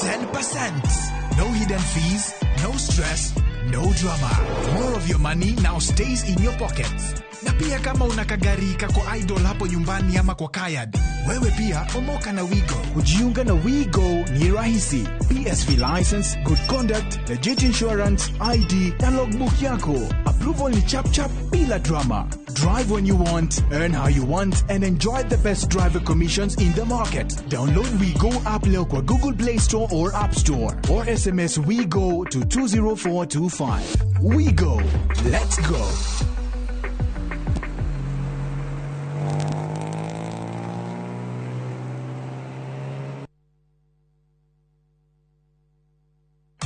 10%. No hidden fees, no stress, no drama. More of your money now stays in your pockets. Na pia kama una kagari kako idle hapo nyumbani ama kwa kayard, wewe pia omoka na Wigo. Kujiunga na Wigo ni rahisi. PSV license, good conduct, legit insurance, ID na logbook yako. Approval ni chap chap bila drama. Drive when you want, earn how you want, and enjoy the best driver commissions in the market. Download WeGo app leo kwa Google Play Store or App Store, or SMS WeGo to 20425. WeGo. Let's go.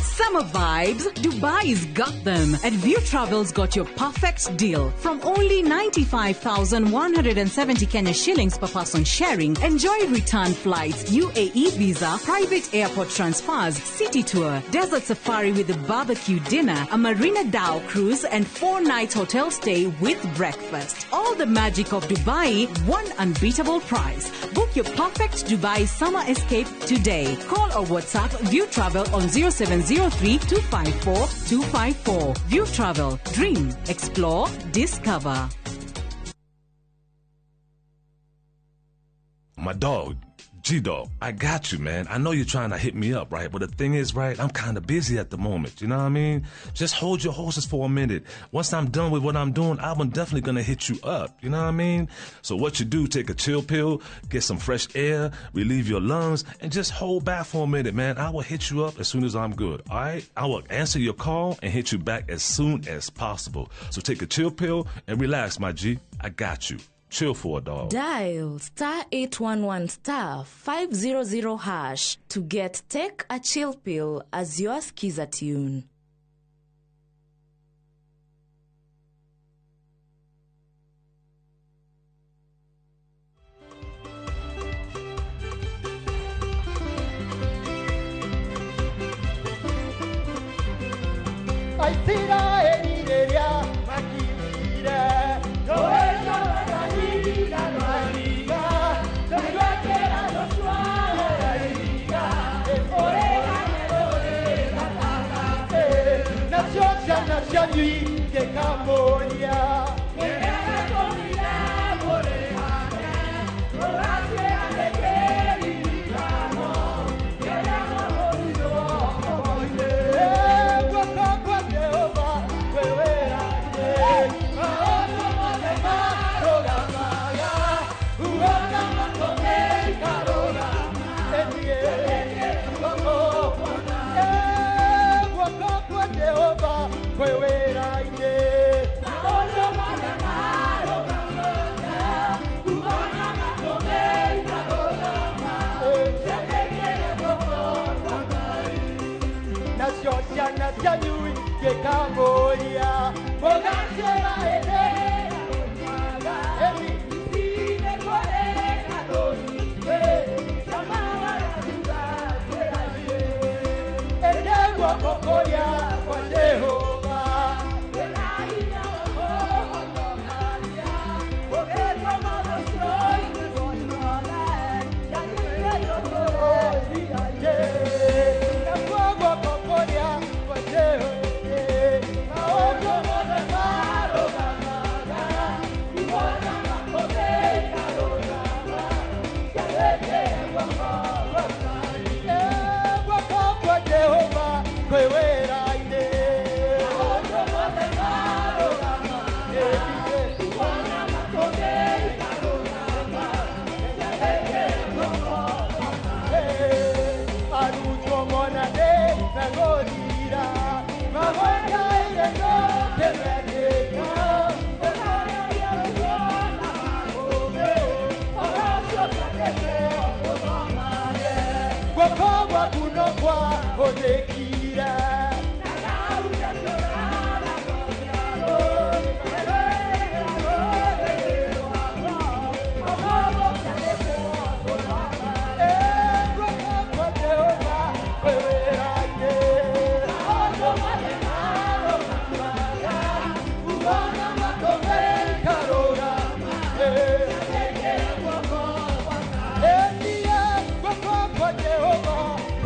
Summer vibes, Dubai's got them. And View Travel's got your perfect deal. From only 95,170 Kenya shillings per person sharing, enjoy return flights, UAE visa, private airport transfers, city tour, desert safari with a barbecue dinner, a Marina Dhow cruise, and 4-night hotel stay with breakfast. All the magic of Dubai, one unbeatable price. Book your perfect Dubai summer escape today. Call or WhatsApp View Travel on 0703 254 254. View Travel. Dream, explore, discover. My dog, G-Dog, I got you, man. I know you're trying to hit me up, right? But the thing is, right, I'm kind of busy at the moment. You know what I mean? Just hold your horses for a minute. Once I'm done with what I'm doing, I'm definitely going to hit you up. You know what I mean? So what you do, take a chill pill, get some fresh air, relieve your lungs, and just hold back for a minute, man. I will hit you up as soon as I'm good, all right? I will answer your call and hit you back as soon as possible. So take a chill pill and relax, my G. I got you. Chill for a dog. Dial star 811 star 500 hash to get Take a Chill Pill as your skiza tune.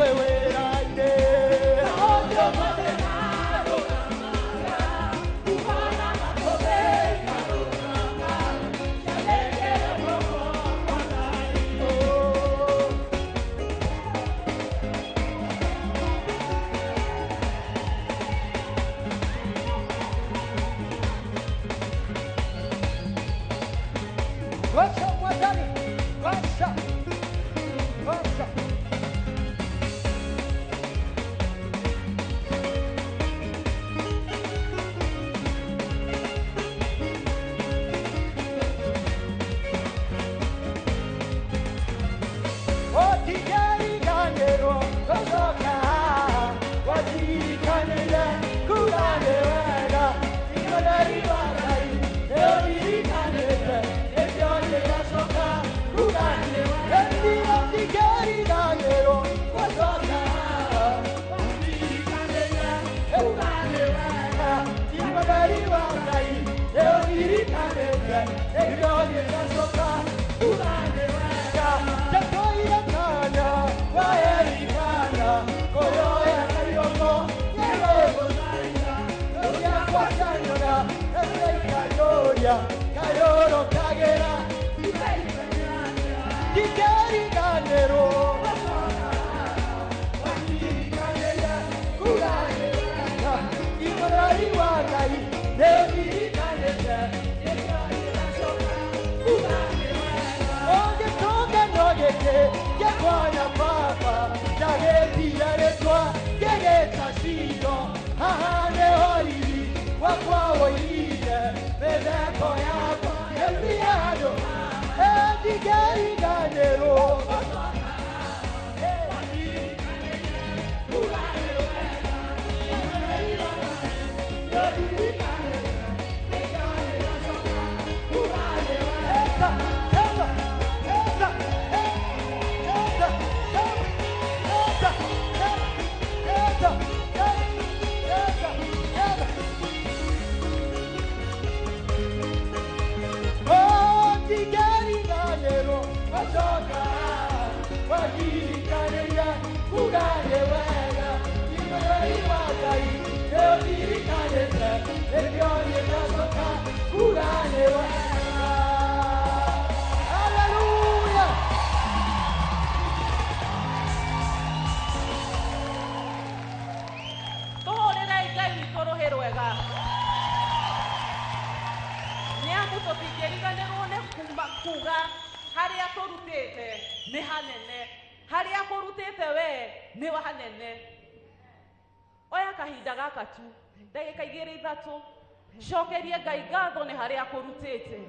Wewe. atũrutĩte nĩ hanene, harĩa akũrutĩte we nĩ hanene. Oya kahinda gaka tu, ndagĩka igĩrĩ ithatũ, cokerie Ngai ngatho nĩ harĩa akũrutĩte.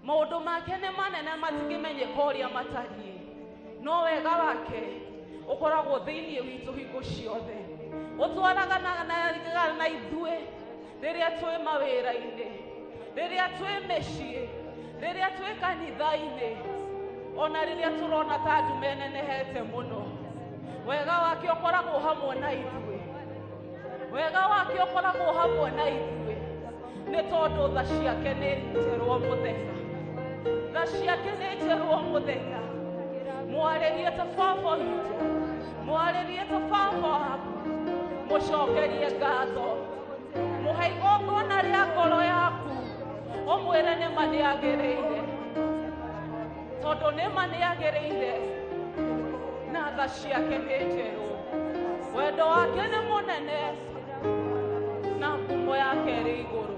Maũndũ make nĩ manene matingĩmenyeka ũrĩa matariĩ, no wega wake ũkoragwo thĩinĩ witũ hingo ciothe. Ũtwaraga na ithuĩ rĩrĩa twĩ mawĩra-inĩ, rĩrĩa twĩ mĩciĩ, rĩrĩa twĩ kanitha-inĩ, ona rĩrĩa tũrona ta andũ menenehete mũno. Wega wake ũkoragwo hamwe na ithuĩ, wega wake ũkoragwo hamwe na ithuĩ, nĩ tondũ tha ciake nĩ njerũ o mũthenya, tha ciake nĩ njerũ o mũthenya. Mwarĩrie ta baba witũ, mwarĩrie ta baba waku, mũcokerie ngatho, mũhe igongona rĩa ngoro yaku, ũmwĩre nĩ ma nĩagĩrĩire, tondũ nĩ ma nĩagĩrĩire, na tha ciake nĩ njerũ. Wendo wake nĩ mũnene na ngumo yake ĩrĩ igũrũ.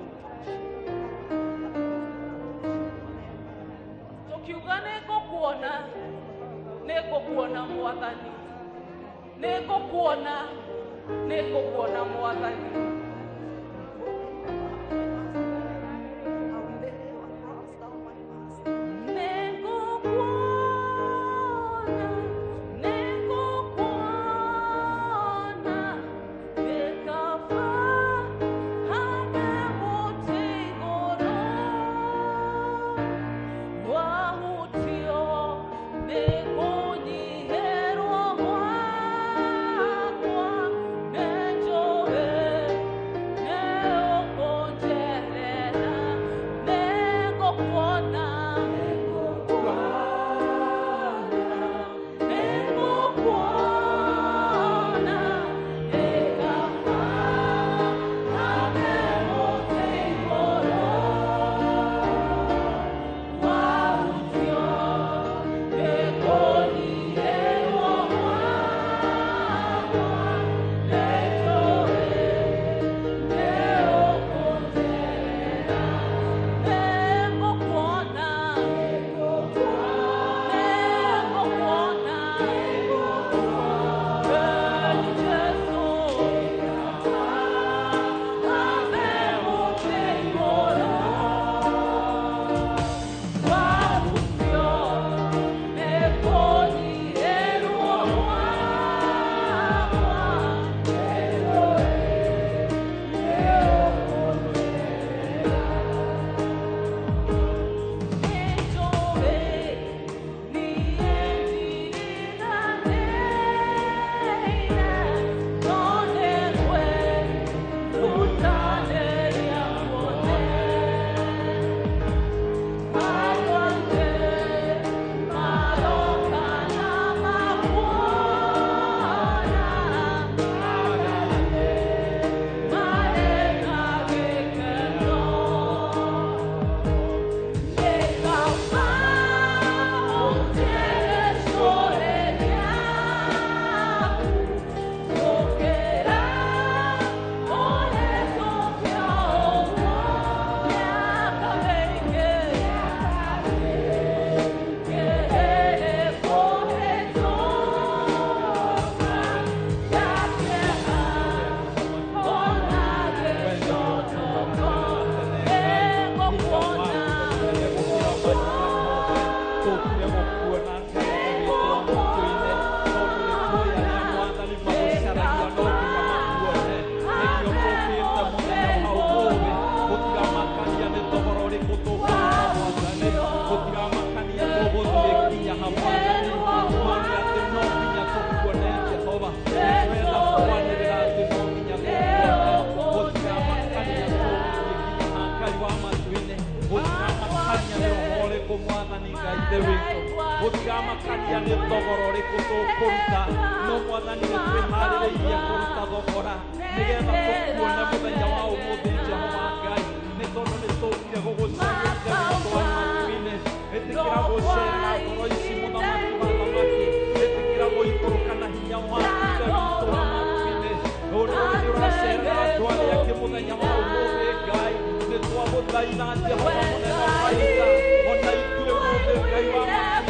Tũkiuga nĩ ngũkuona, nĩ ngũkuona Mwathani, nĩ ngũkuona, nĩ ngũkuona Mwathani.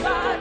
Ngai.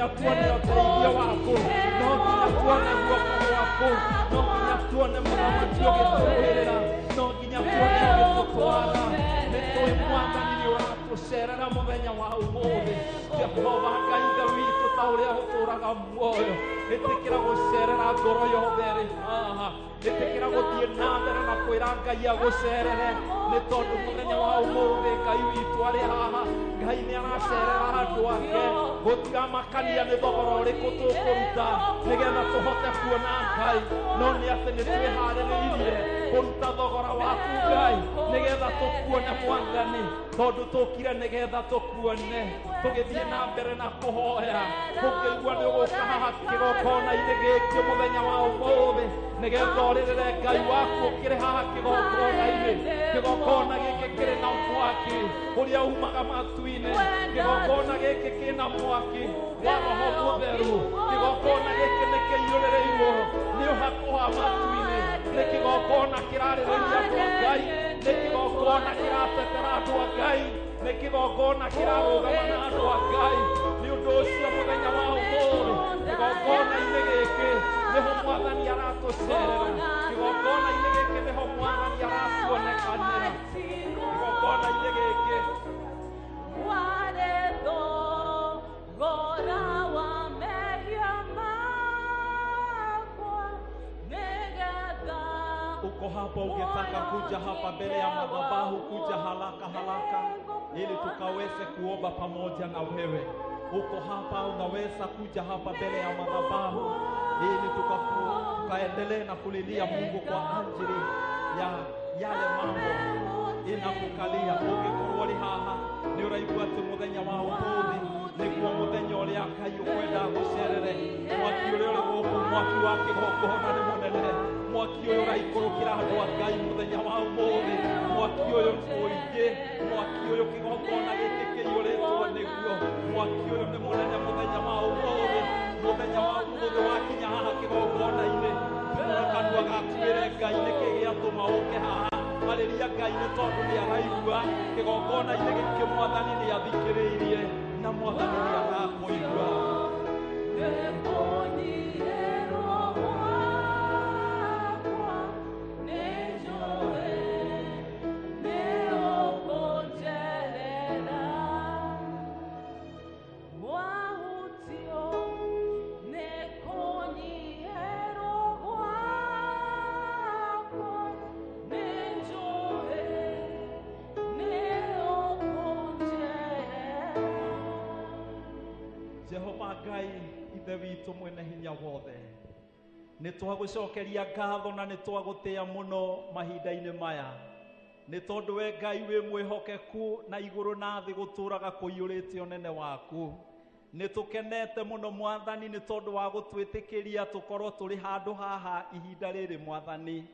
nginya tuone ũteithio waku, no nginya tuone guoko gwaku, no nginya tuone mũthamaki ũgĩtũrũĩrĩra, no nginya tuone ũgĩtũtwara. Nĩ tũĩ Mwathani nĩ ũratũcerera mũthenya wa ũmũthĩ. Jehova Ngai Ithe witũ, ta ũrĩa ũtũũraga muoyo, ĩtĩkĩra gũcerera ngoro yothe ĩrĩ haha. Ĩtĩkĩra gũthiĩ na mbere na kwĩra Ngai agũcerere, nĩ tondũ mũthenya wa ũmũthĩ Ngai witũ arĩ haha. Ngai nĩ aracerera andũ ake, gũtiramakania nĩ thogora ũrĩkũ tũkũruta nĩgetha tũhote kuona Ngai, no nĩ atĩ nĩ twĩharĩrĩirie kũruta thogora waku Ngai nĩgetha tũkuone Mwathani, tondũ tũkire nĩgetha tũkuone. Tũgĩthiĩ na mbere na kũhoya, ũngĩigua nĩ ũgũka haha kĩgongona-inĩ gĩkĩ mũthenya wa ũmũthĩ nĩgetha ũrĩrĩre Ngai waku ũkĩrĩ haha kĩgongona-inĩ. Kĩgongona gĩkĩ kĩrĩ na mwaki ũrĩa umaga matu-inĩ, kĩgongona gĩkĩ kĩna mwaki wa Roho Mũtheru, kĩgongona gĩkĩ nĩ kĩiyũrĩrĩirwo nĩ ũhako wa matu-inĩ, nĩ kĩgongona kĩrarĩrĩria andũ a Ngai, nĩ kĩgongona kĩratetera andũ a Ngai, nĩ kĩgongona kĩrarũgama na andũ a Ngai. Nĩ ũndũ ũcio mũthenya wa ũmũthĩ kĩgongona-inĩ gĩkĩ nĩho Mwathani aratũcerera, kĩgongona-inĩ gĩkĩ nĩho Mwathani aratuonekanĩra, kĩgongona-inĩ gĩkĩ. Uko hapa ungetaka kuja hapa mbele ya madhabahu, kuja haraka haraka ili tukaweze kuomba pamoja na wewe. Uko hapa unaweza kuja hapa mbele ya madhabahu ili tukaendelee na kulilia Mungu kwa ajili ya yale mambo inakukalia. Ũngĩkorwo ũrĩ haha nĩ ũraigua atĩ mũthenya wa ũmũthĩ nĩguo mũthenya ũrĩa Ngai ũkwenda gũcerere. Mwaki ũrĩa ũrĩ gũkũ, mwaki wa kĩgongona nĩ mũnene, mwaki ũyũ ũraikũrũkĩra andũ a Ngai mũthenya wa ũmũthĩ, mwaki ũyũ mũingĩ, mwaki ũyũ kĩgongona gĩkĩ kĩiyũrĩtwo nĩguo, mwaki ũyũ nĩ mũnene mũthenya wa ũmũthĩ. Mũthenya wa ũmũthĩ wakinya haha kĩgongona-inĩ, tumũra kanua gaku wĩre Ngai nĩkĩ gĩatũma ũke haha. Arĩria Ngai nĩ tondũ nĩ araigua. Kĩgongona-inĩ gĩkĩ Mwathani nĩ athikĩrĩirie na Mwathani nĩ arakũigua. Jehova Ngai Ithe witũ mwene hinya wothe, nĩ twagũcokeria ngatho na nĩ twagũtĩa mũno mahinda-inĩ maya, nĩ tondũ we Ngai wĩ mwĩhokeku na igũrũ na thĩ gũtũũraga kũiyũrĩte ũnene waku. Nĩ tũkenete mũno Mwathani nĩ tondũ wa gũtwĩtĩkĩria tũkorwo tũrĩ handũ haha ihinda rĩrĩ. Mwathani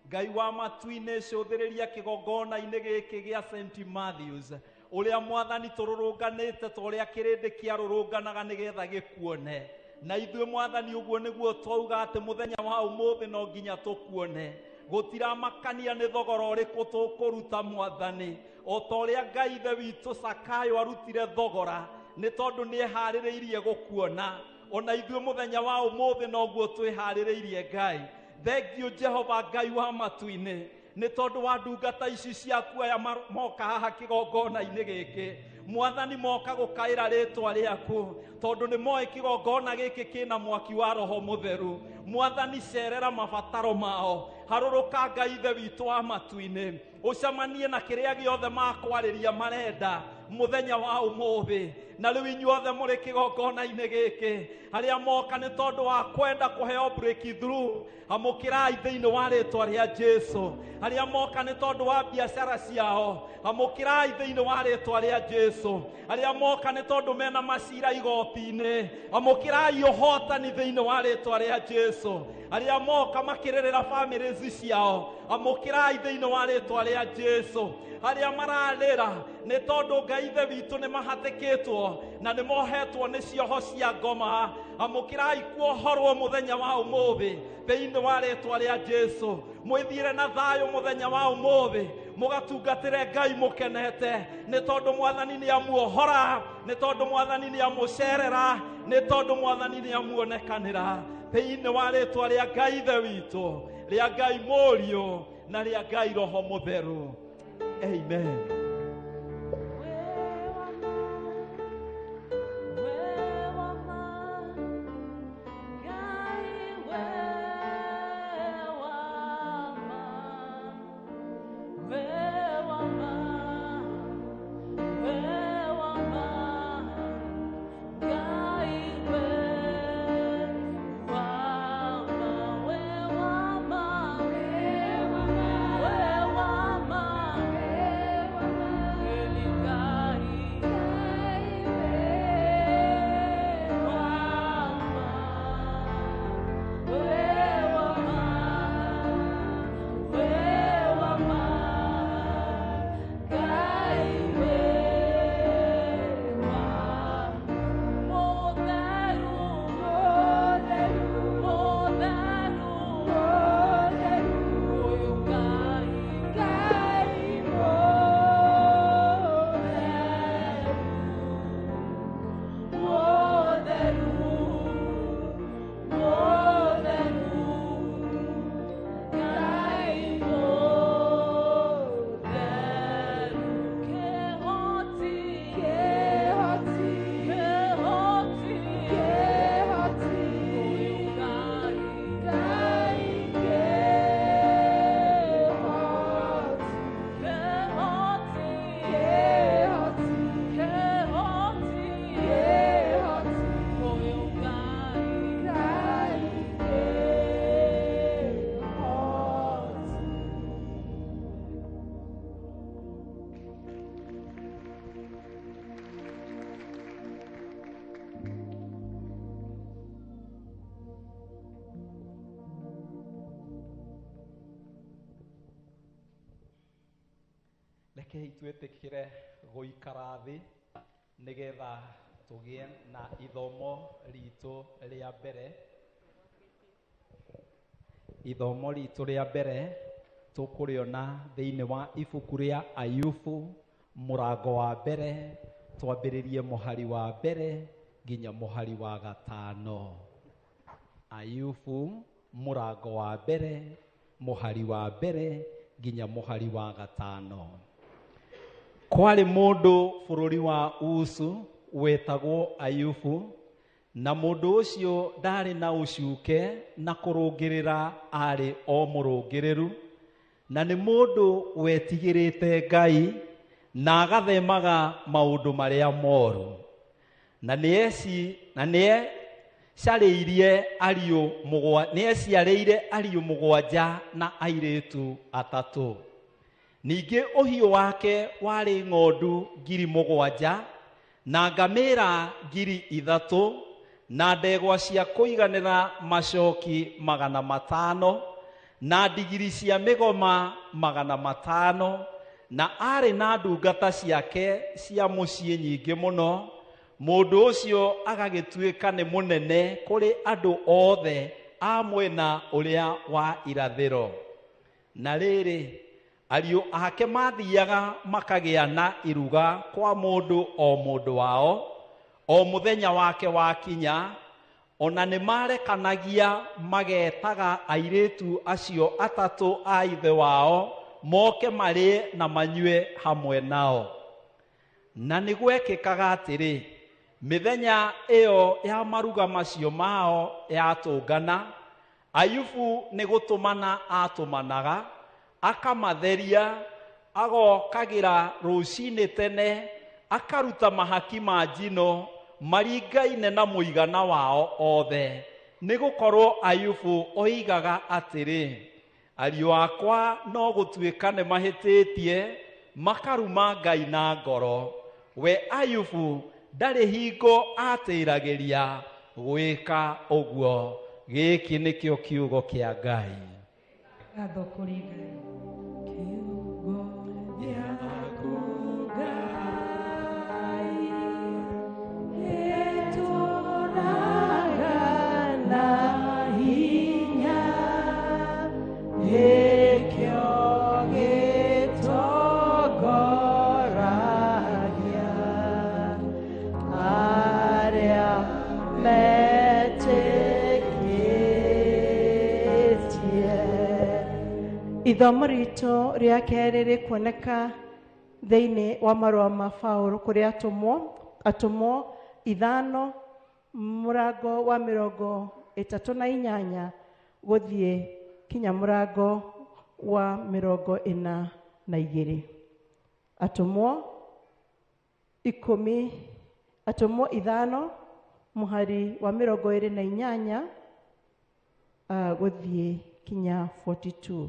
Ngai wa matu-inĩ, cũthĩrĩria kĩgongona-inĩ gĩkĩ gĩa St. Matthews ũrĩa Mwathani tũrũrũnganĩte ta ũrĩa kĩrĩndĩ kĩarũrũnganaga nĩgetha gĩkuone. Na ithuĩ Mwathani ũguo nĩguo twauga atĩ mũthenya wa ũmũthĩ no nginya tũkuone. Gũtiramakania nĩ thogora ũrĩkũ tũkũruta Mwathani, o ta ũrĩa Ngai Ithe witũ Zakayo arutire thogora nĩ tondũ nĩeharĩrĩirie gũkuona. Ona ithuĩ mũthenya wa ũmũthĩ noguo twĩharĩrĩirie Ngai. Thengiũ Jehova Ngai wa matu-inĩ nĩ tondũ wa ndungata ici ciaku aya moka haha kĩgongona-inĩ gĩkĩ. Mwathani moka gũkaĩra rĩtwa rĩaku tondũ nĩ moĩ kĩgongona gĩkĩ kĩna mwaki wa Roho Mũtheru. Mwathani cerera mabataro mao, harũrũka Ngai Ithe witũ wa matu-inĩ, ũcemanie na kĩrĩa gĩothe makwarĩria marenda mũthenya wa ũmũthĩ. Na rĩu inyuothe mũrĩ kĩgongona-inĩ gĩkĩ, arĩa moka nĩ tondũ wa kwenda kũheo breakthrough, amũkĩrai thĩinĩ wa rĩtwa rĩa Jesu. Arĩa moka nĩ tondũ wa biacara ciao, amũkĩrai thĩinĩ wa rĩtwa rĩa Jesu. Arĩa moka nĩ tondũ mena macira igoti-inĩ, amũkĩrai ũhotani thĩinĩ wa rĩtwa rĩa Jesu. Arĩa moka makĩrĩrĩra famĩlĩ lives ciao amũkĩrai thĩinĩ wa rĩtwa rĩa Jesu. Arĩa mararĩra nĩ tondũ Ngai ithe witũ nĩ mahatĩkĩtwo na nĩ mohetwo nĩ cioho cia ngoma, amũkĩrai kuohorwo mũthenya wa ũmũthĩ thĩinĩ wa rĩtwa rĩa Jesu. Mwĩthiĩre na thayũ mũthenya wa ũmũthĩ, mũgatungatĩre Ngai mũkenete, nĩ tondũ Mwathani nĩ amuohora, nĩ tondũ Mwathani nĩ amũcerera, nĩ tondũ Mwathani nĩ amuonekanĩra thĩinĩ wa rĩtwa rĩa Ngai ithe witũ, rĩa Ngai Mũriũ na rĩa Ngai Roho Mũtheru. Amen. Rekei twĩtĩkĩre gũikara thĩ nĩgetha tũgĩe na ithomo ritũ rĩa mbere. Ithomo ritũ rĩa mbere tũkũrĩona thĩinĩ wa ibuku rĩa Ayubu mũrango wa mbere, twambĩrĩrie mũhari wa mbere nginya mũhari wa gatano. Ayubu mũrango wa mbere mũhari wa mbere nginya mũhari wa gatano. Kwarĩ mũndũ bũrũri wa Usu wetagwo Ayubu, na mũndũ ũcio ndarĩ na ũcuke na kũrũngĩrĩra arĩ o mũrũngĩrĩru, na nĩ mũndũ wetigĩrĩte Ngai na agathemaga maũndũ marĩa moru. Na nĩeciarĩire ariũ mũgwanja na airĩtu atatũ. Ningĩ ũhiũ wake warĩ ng'ondu 7,000 na ngamĩra 3,000 na ndegwa cia kũiganĩra macoki 500 na ndigiri cia mĩgoma 500, na arĩ na ndungata ciake cia mũciĩ nyingĩ mũno. Mũndũ ũcio agagĩtuĩka nĩ mũnene kũrĩ andũ othe a mwena ũrĩa wa irathĩro. Na rĩrĩ, ariũ ake mathiaga makagĩa na iruga kwa mũndũ o mũndũ wao o mũthenya wake wakinya, ona nĩ marekanagia magetaga airĩtu acio atatũ a ithe wao moke marĩe na manyue hamwe nao. Na nĩ gwekĩkaga atĩrĩ, mĩthenya ĩyo ya maruga macio mao yatũngana, Ayubu nĩ gũtũmana atũmanaga akamatheria, agokagĩra rũcinĩ tene, akaruta mahaki ma njino maringaine na mũigana wao othe. Nĩ gũkorwo Ayubu oigaga atĩrĩ, ariũ akwa no gũtuĩka nĩ mahĩtĩtie makaruma Ngai na ngoro. We Ayubu ndarĩ hingo atĩragĩria gwĩka ũguo. Gĩkĩ nĩkĩo kiugo kĩa Ngai. Ngatho kũrĩ Ngai. Kiugo gĩaku Ngai gĩtũũraga na hinya, nĩkĩo gĩtongoragia arĩa metĩkĩtie. Ithomo ritũ rĩa kerĩ rĩkuoneka thĩinĩ wa marũa ma Paũlũ kũrĩ atũmwo 5 mũrango wa 38 gũthiĩ kinya mũrango wa 42. Atũmwo 10, atũmwo 5 mũhari wa 28 gũthiĩ kinya 42.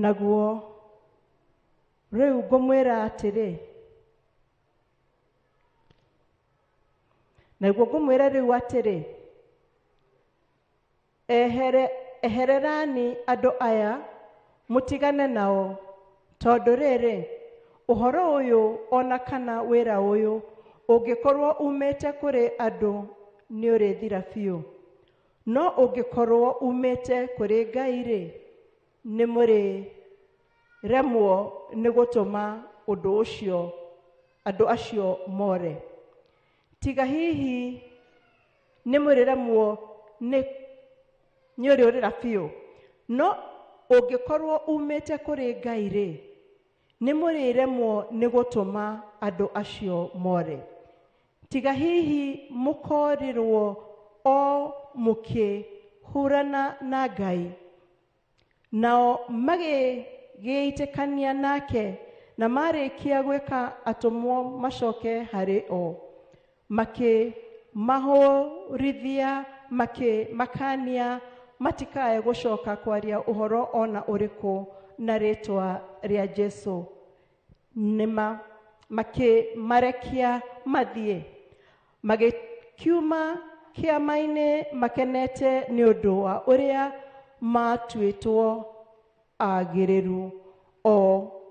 Naguo rĩu ngũmwĩra atĩrĩ, naguo ngũmwĩra rĩu atĩrĩ, ehererani andũ aya mũtigane nao, tondũ rĩrĩ, ũhoro ũyũ ona kana wĩra ũyũ ũngĩkorwo umĩte kũrĩ andũ nĩũrĩthira biũ, no ũngĩkorwo umĩte kũrĩ Ngai-rĩ, nĩmũrĩremwo nĩ gũtũma ũndũ ũcio andũ acio more. Tiga hihi nĩmũrĩremwo nĩũrĩũrĩra biũ, no ũngĩkorwo umĩte kũrĩ Ngai-rĩ, nĩmũrĩremwo nĩ gũtũma andũ acio more. Tiga hihi mũkorirwo o mũkĩhũrana na Ngai. Nao magĩgĩitĩkania nake, na marĩkia gwĩka atũmwo macoke harĩ o, makĩmahũrithia, makĩmakania matikae gũcoka kwaria ũhoro ona ũrĩkũ na rĩtwa rĩa Jesũ. Nĩma makĩmarekia mathiĩ, magĩkiuma kĩama-inĩ makenete nĩ ũndũ wa ũrĩa matuĩtwo agĩrĩru o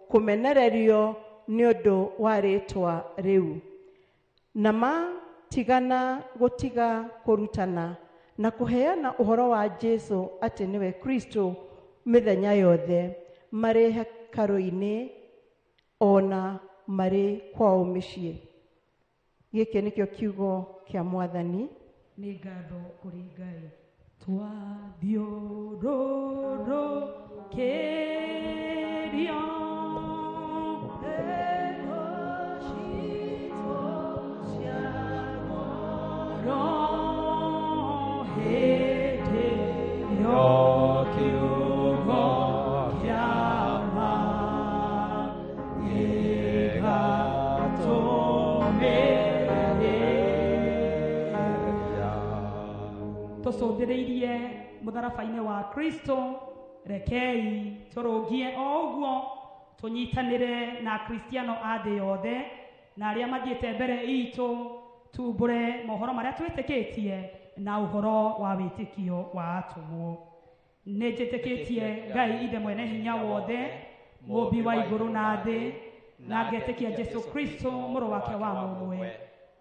kũmenererio nĩ ũndũ wa rĩtwa rĩu. Na matigana gũtiga kũrutana na kũheana ũhoro wa Jesũ atĩ nĩwe Kristo mĩthenya yothe marĩ hekarũ-inĩ ona marĩ kwao mĩciĩ. Gĩkĩ nĩkĩo kiugo kĩa Mwathani. Nĩ ngatho kũrĩ Ngai. Twathiũrũrũkĩrio hĩndĩ ĩyo kiugo kĩa ma gĩgatũmĩrĩria. Tũcũthĩrĩirie mũtharaba-inĩ wa Kristo, rekei tũrũngie o ũguo, tũnyitanĩre na Akristiano a thĩ yothe na arĩa mathiĩte mbere itũ, tumbũre mohoro marĩa twĩtĩkĩtie na ũhoro wa wĩtĩkio wa atũmwo. Nĩ njĩtĩkĩtie Ngai Ithe mwene hinya wothe, mũũmbi wa igũrũ na thĩ, na ngetĩkia Jesũ Kristo mũrũ wake wa mũmwe,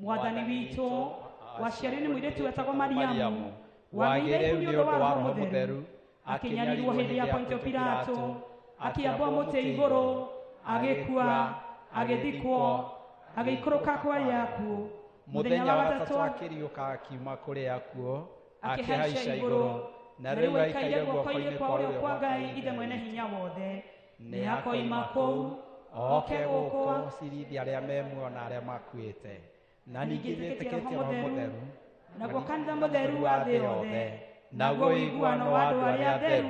Mwathani witũ, waciarirwo nĩ mũirĩtu wetagwo Mariamu, wagĩire ihu nĩ ũndũ wa Roho Mũtheru, akĩnyarirwo hĩndĩ ya Pontio Pilato, akĩambwo mũtĩ igũrũ, agĩkua, agĩthikwo, agĩikũrũka kwa arĩa akuũ. Mũthenya wa gatatũ akĩriũka akiuma kũrĩ akuũ, akĩhaica igũrũ, na rĩu aikaire guoko-inĩ kwa ũrĩo kwa Ngai Ithe mwene hinya wothe. Nĩ akoima kũu oke gũkũ cirithia arĩa me muoyo na arĩa makuĩte. Na ningĩ nĩtĩkĩtie Roho Mũtheru, naguo kanitha mũtheru wa thĩ yothe, naguo ũiguano wa andũ arĩa atheru,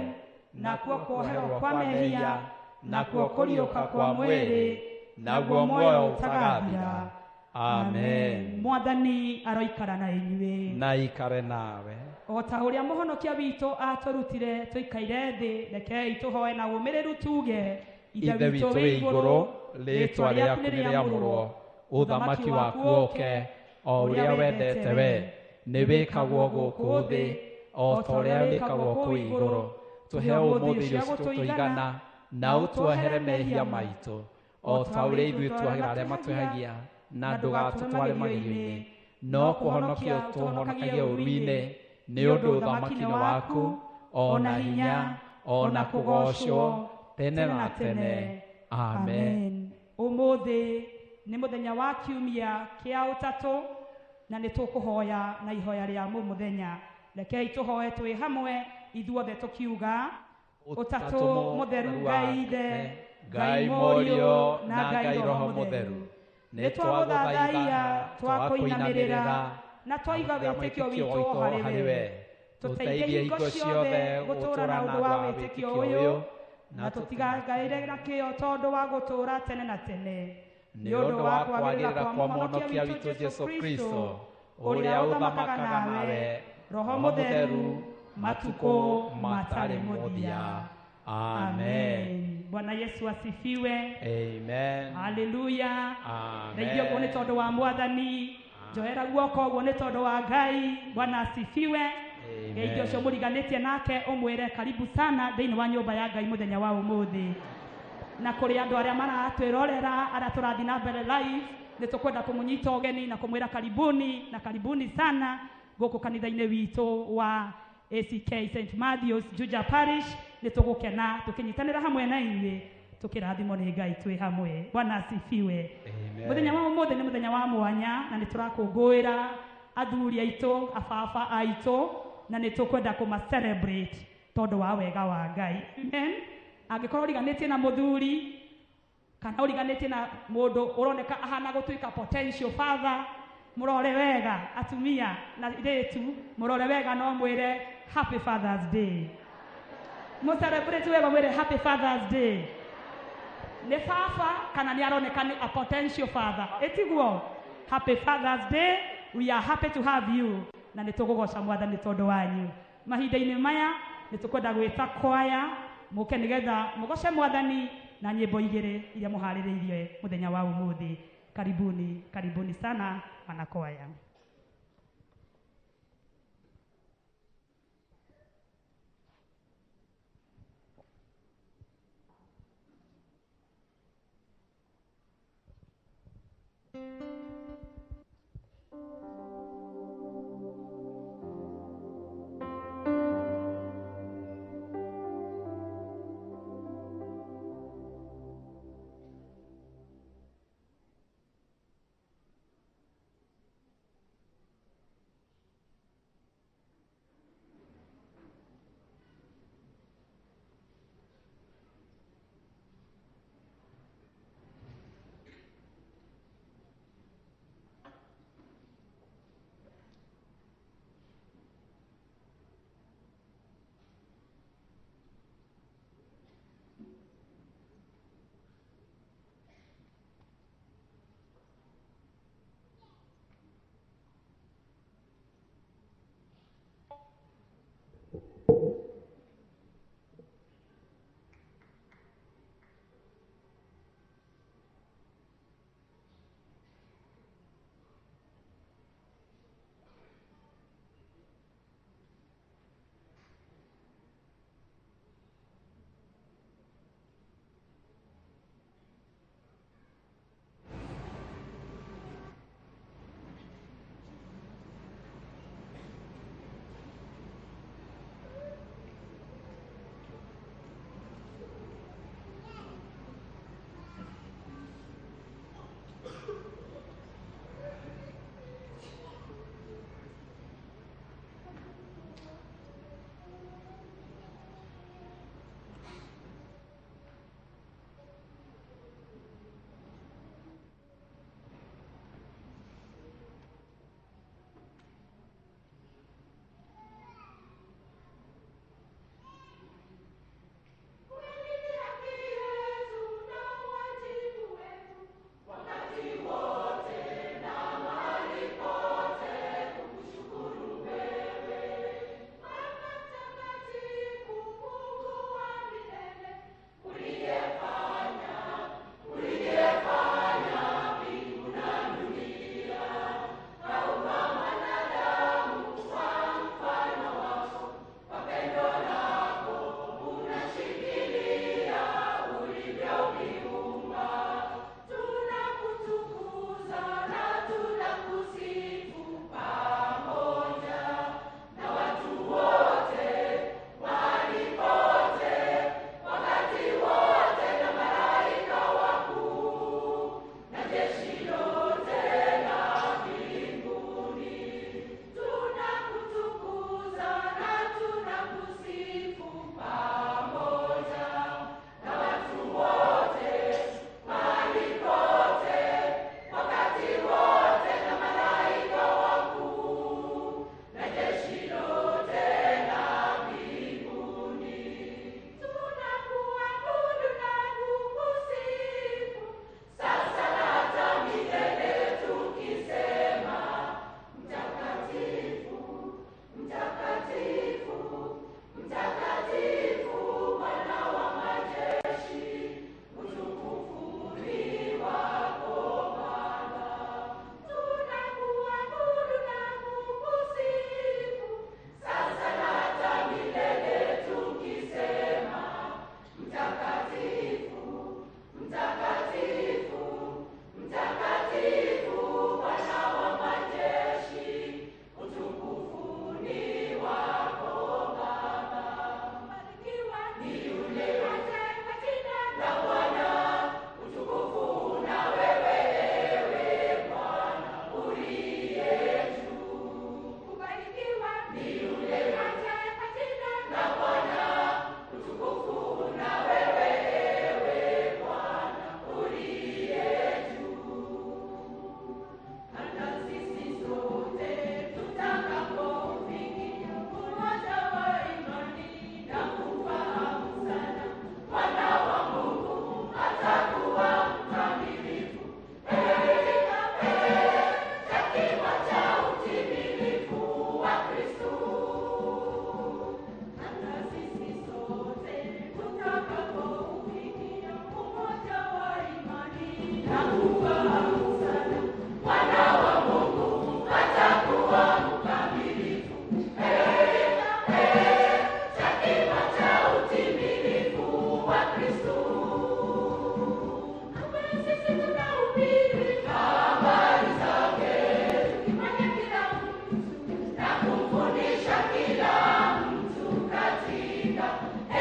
nakuo kuoherwo kwa mehia, nakuo kũriũka kwa mwĩrĩ, naguo muoyo ũtagathira. Amen. Mwathani aroikara na inyuĩ. Na ikare nawe. O ta ũrĩa mũhonokia witũ atũrutire tũikaire thĩ, rekei tũhoe na ũmĩrĩru tuge, Ithe witũ wĩ igũrũ, rĩĩtwa rĩaku nĩrĩamũrwo, ũthamaki waku ũũke, o ũrĩa wendete we, Nĩ wĩkagwo gũkũ thĩ o ta ũrĩa wĩkagwo kũu igũrũ. Tũhe ũmũthĩ irio citũ tũigana, na ũtuohere mehia maitũ o ta ũrĩa ithuĩ tuohagĩra arĩa matwĩhagia, na ndũgatũtware magerio-inĩ, no kũhonokia ũtũhonokagie ũũru-inĩ, nĩ ũndũ ũthamaki nĩ waku, o na hinya, o na kũgoocwo tene na tene. Amen. Ũmũthĩ nĩ mũthenya wa kiumia kĩa ũtatũ, na nĩ tũkũhoya na ihoya rĩa mũmũthenya. Rekei tũhoe twĩ hamwe ithuothe tũkiuga: Ũtatũ mũtheru, Ngai Ithe, Ngai Mũriũ, na Ngai Roho Mũtheru, nĩ twagũthathaiya, twakũinamĩrĩra, na twaiga wĩtĩkio witũ harĩ we. Tũteithie hingo ciothe gũtũũra na ũndũ wa wĩtĩkio ũyũ, na tũtigangaĩre na kĩyo tondũ wa gũtũũra tene na tene, nĩ ũndũ wa kwagĩrĩra kwa Mũhonokia witũ Jesũ Kristo, ũrĩa ũthamakaga nawe Roho Mũtheru matukũ matarĩ mũthia. Amen. Bwana Yesu asifiwe. Amen. Haleluya. Amen. Ndeithio ũguo nĩ tondũ wa Mwathani, njoera guoko ũguo nĩ tondũ wa Ngai. Bwana asifiwe. Ngeithio ũcio mũriganĩtie nake ũmwĩre karibu sana thĩinĩ wa nyũmba ya Ngai mũthenya wa ũmũthĩ. Na kũrĩ andũ arĩa maratwĩrorera, arĩa tũrathiĩ na mbere live, nĩ tũkwenda kũmũnyita ũgeni na kũmwĩra karibuni na karibuni sana gũkũ kanitha-inĩ witũ wa ACK St. Matthews Juja Parish. Nĩ tũgũkena tũkĩnyitanĩra hamwe na inyuĩ, tũkĩrathimwo nĩ Ngai twĩ hamwe. Bwana asifiwe. Mũthenya wa ũmũthĩ nĩ mũthenya wa mwanya, na nĩ tũrakũngũĩra athuri aitũ, ababa aitũ, na nĩ tũkwenda kũma celebrate tondũ wa wega wa Ngai. Amen. Angĩkorwo ũriganĩtie na mũthuri kana ũriganĩtie na mũndũ ũroneka ahana gũtuĩka potential father, mũrore wega atumia na airĩtu, mũrore wega no mwĩre happy Father's Day. Mũ celebrate wega, mwĩre happy Father's Day. Nĩ baba kana nĩ aroneka nĩ a potential father, ĩtiguo? Happy Father's Day, we are happy to have you, na nĩ tũgũgoca Mwathani tondũ wanyu. Mahinda-inĩ maya nĩ tũkwenda gwĩta kwaya mũke nĩgetha mũgoce Mwathani na nyĩmbo igĩrĩ iria mũharĩrĩirie mũthenya wa ũmũthĩ. Karibuni, karibuni sana wanakwaya.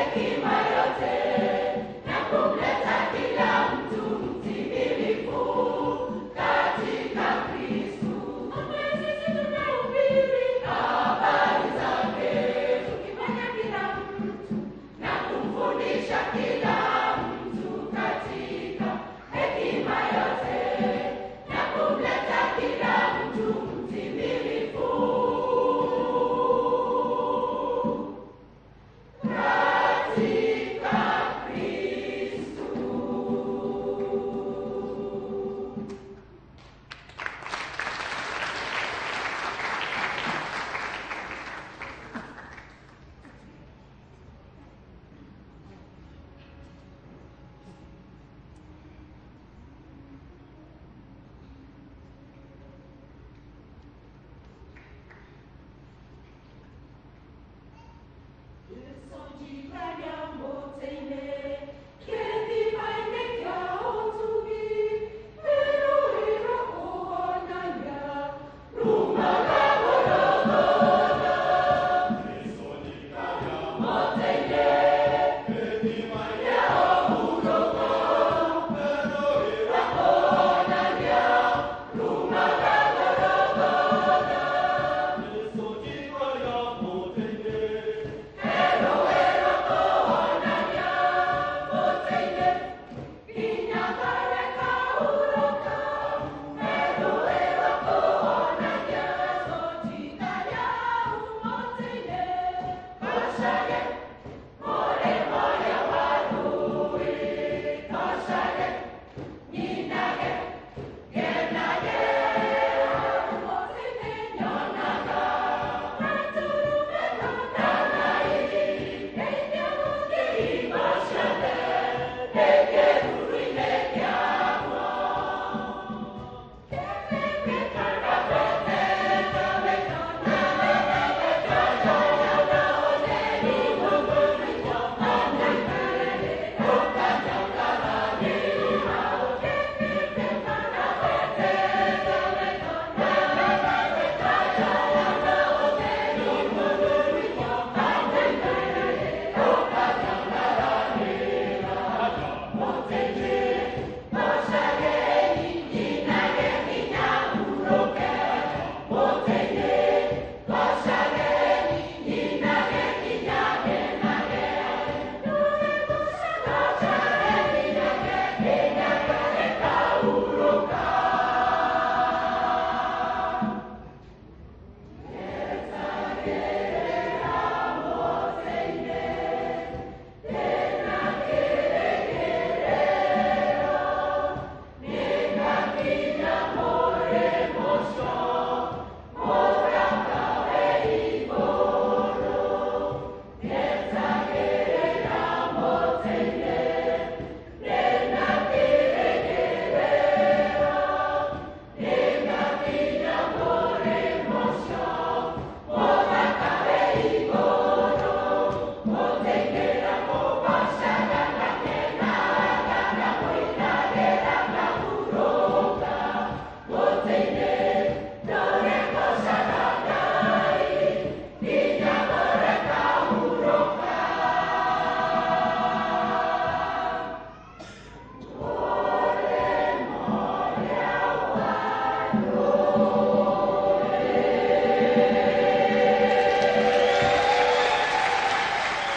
hekima yote na kumleta kila mtu mtimilifu katika Kristo. Ambaye sisi tunahubiri habari zake, tukifanya kila mtu na kumfundisha kila mtu katika hekima yote na kumleta kila mtu mtimilifu katika Kristo.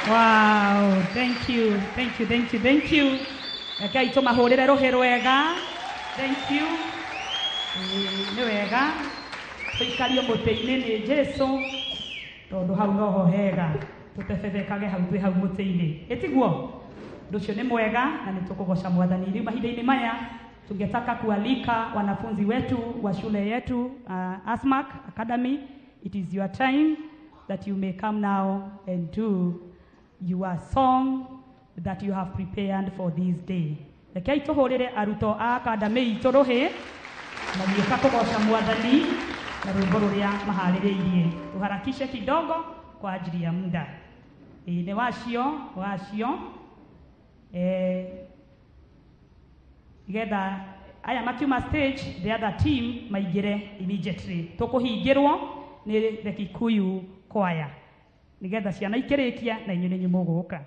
Wow, thank you, thank you, thank you, thank you. Rekei tũmahũrĩre rũhĩ rwega. Thank you. Nĩ wega tũikario mũtĩ-inĩ nĩ Jesu tondũ hau noho hega tũtebebekage hau twĩ hau mũtĩ-inĩ, ĩtiguo? Ũndũ ũcio nĩ mwega na nĩ tũkũgoca Mwathani. Rĩu mahinda-inĩ maya tungetaka kualika wanafunzi wetu wa shule yetu Asmac Academy. It is your time that you may come now and do your song that you have prepared for this day. Rekei tũhũrĩre arutwo a academy itũ rũhĩ magĩũka kũgoca Mwathani na rwĩmbo rũrĩa maharĩrĩirie. Tuharakishe kidogo kwa ajili ya muda. Nĩ wacio wacio getha aya makiuma stage, the other team maingĩre immediately. Tũkũhingĩrwo nĩ the Kikuyu choir nigetha ciana ikĩrĩkia na inyuĩ nĩ inyuĩ mũgũka.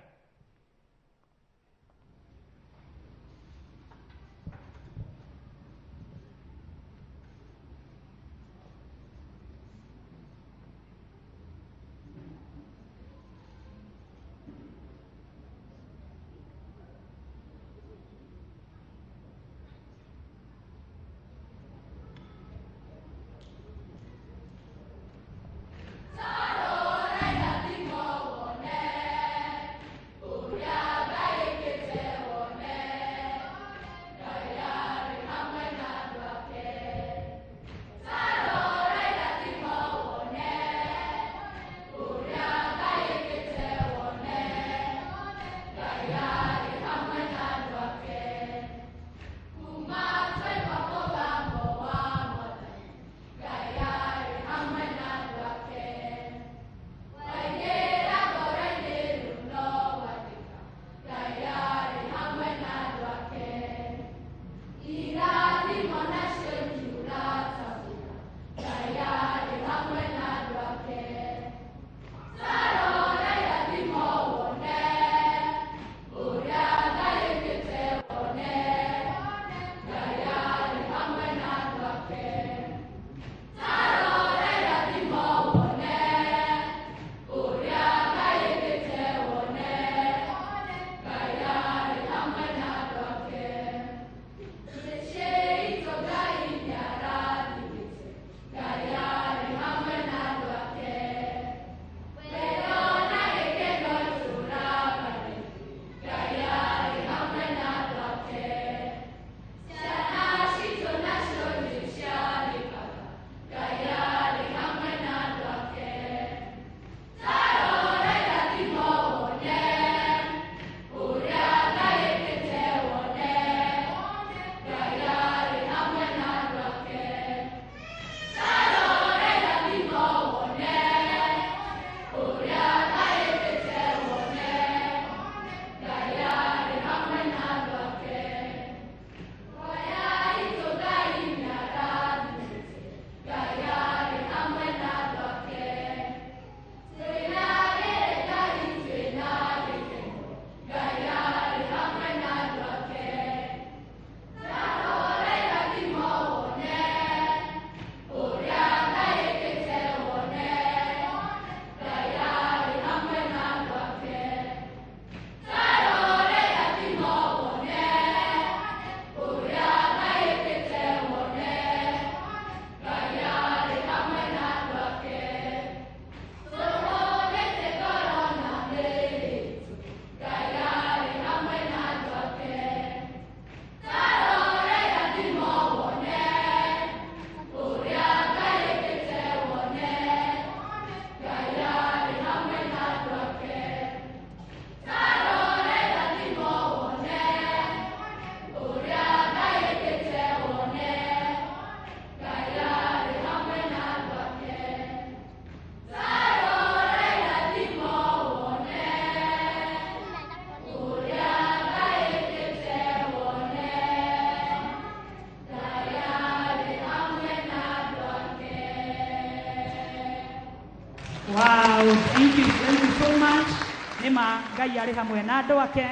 Nĩ ma Ngai arĩ hamwe na andũ ake,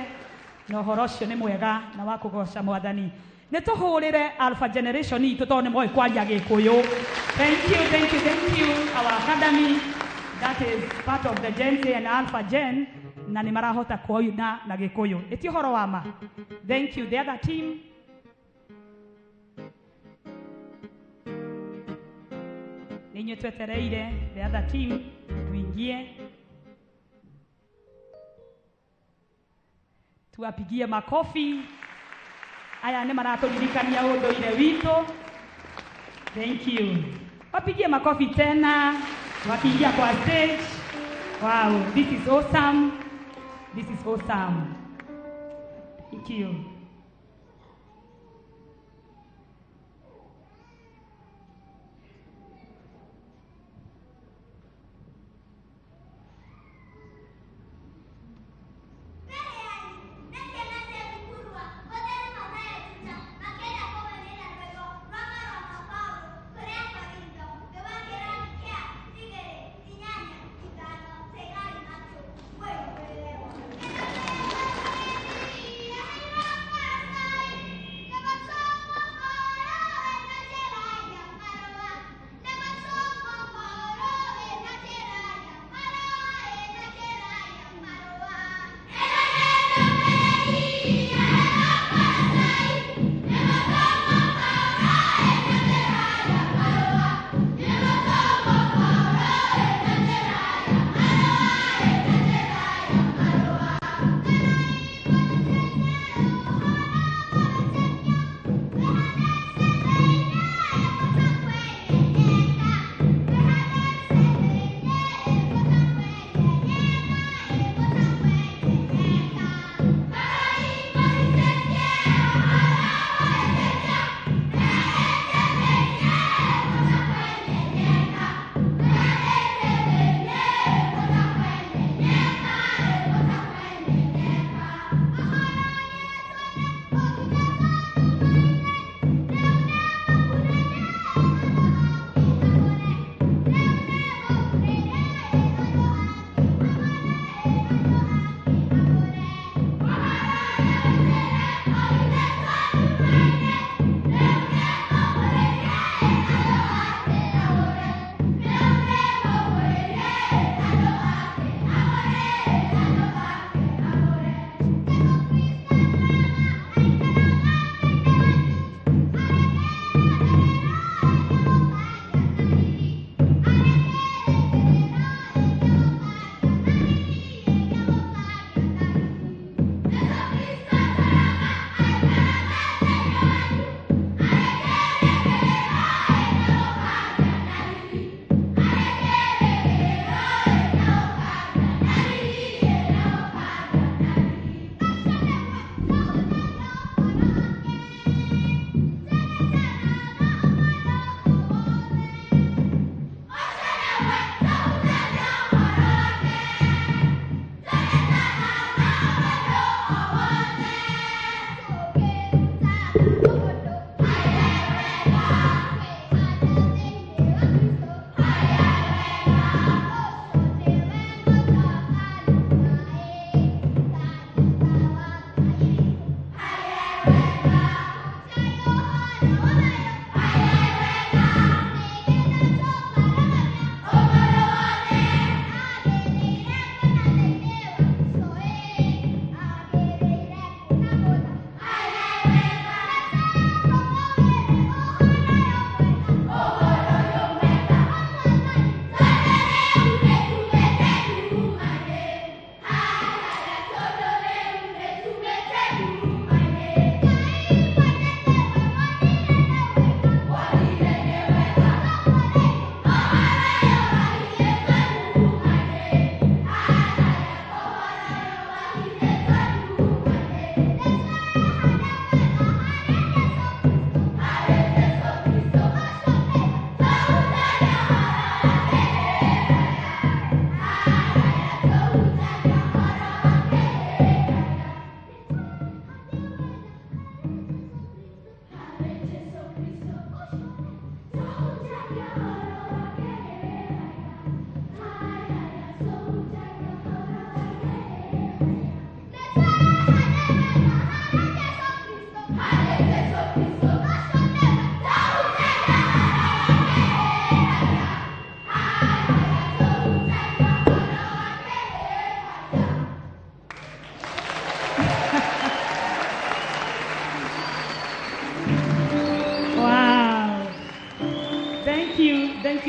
na ũhoro ũcio nĩ mwega na wa kũgoca Mwathani. Nĩ tũhũrĩre Alpha Generation itũ tondũ nĩ moĩ kwaria Gĩkũyũ. Thank you, thank you, thank you. Our academy, that is part of the Gen Z and Alpha Gen, na nĩ marahota kuina na Gĩkũyũ. Ĩti ũhoro wa ma. Thank you. The other team. Nĩ inyuĩ twetereire, the other team, tuingie. Tuwapigie makofi. Aya nĩ maratũririkania ũndũire witũ. Thank you. Wapigie makofi tena wakiingia kwa stage. Wow, this is awesome. This is awesome. Thank you.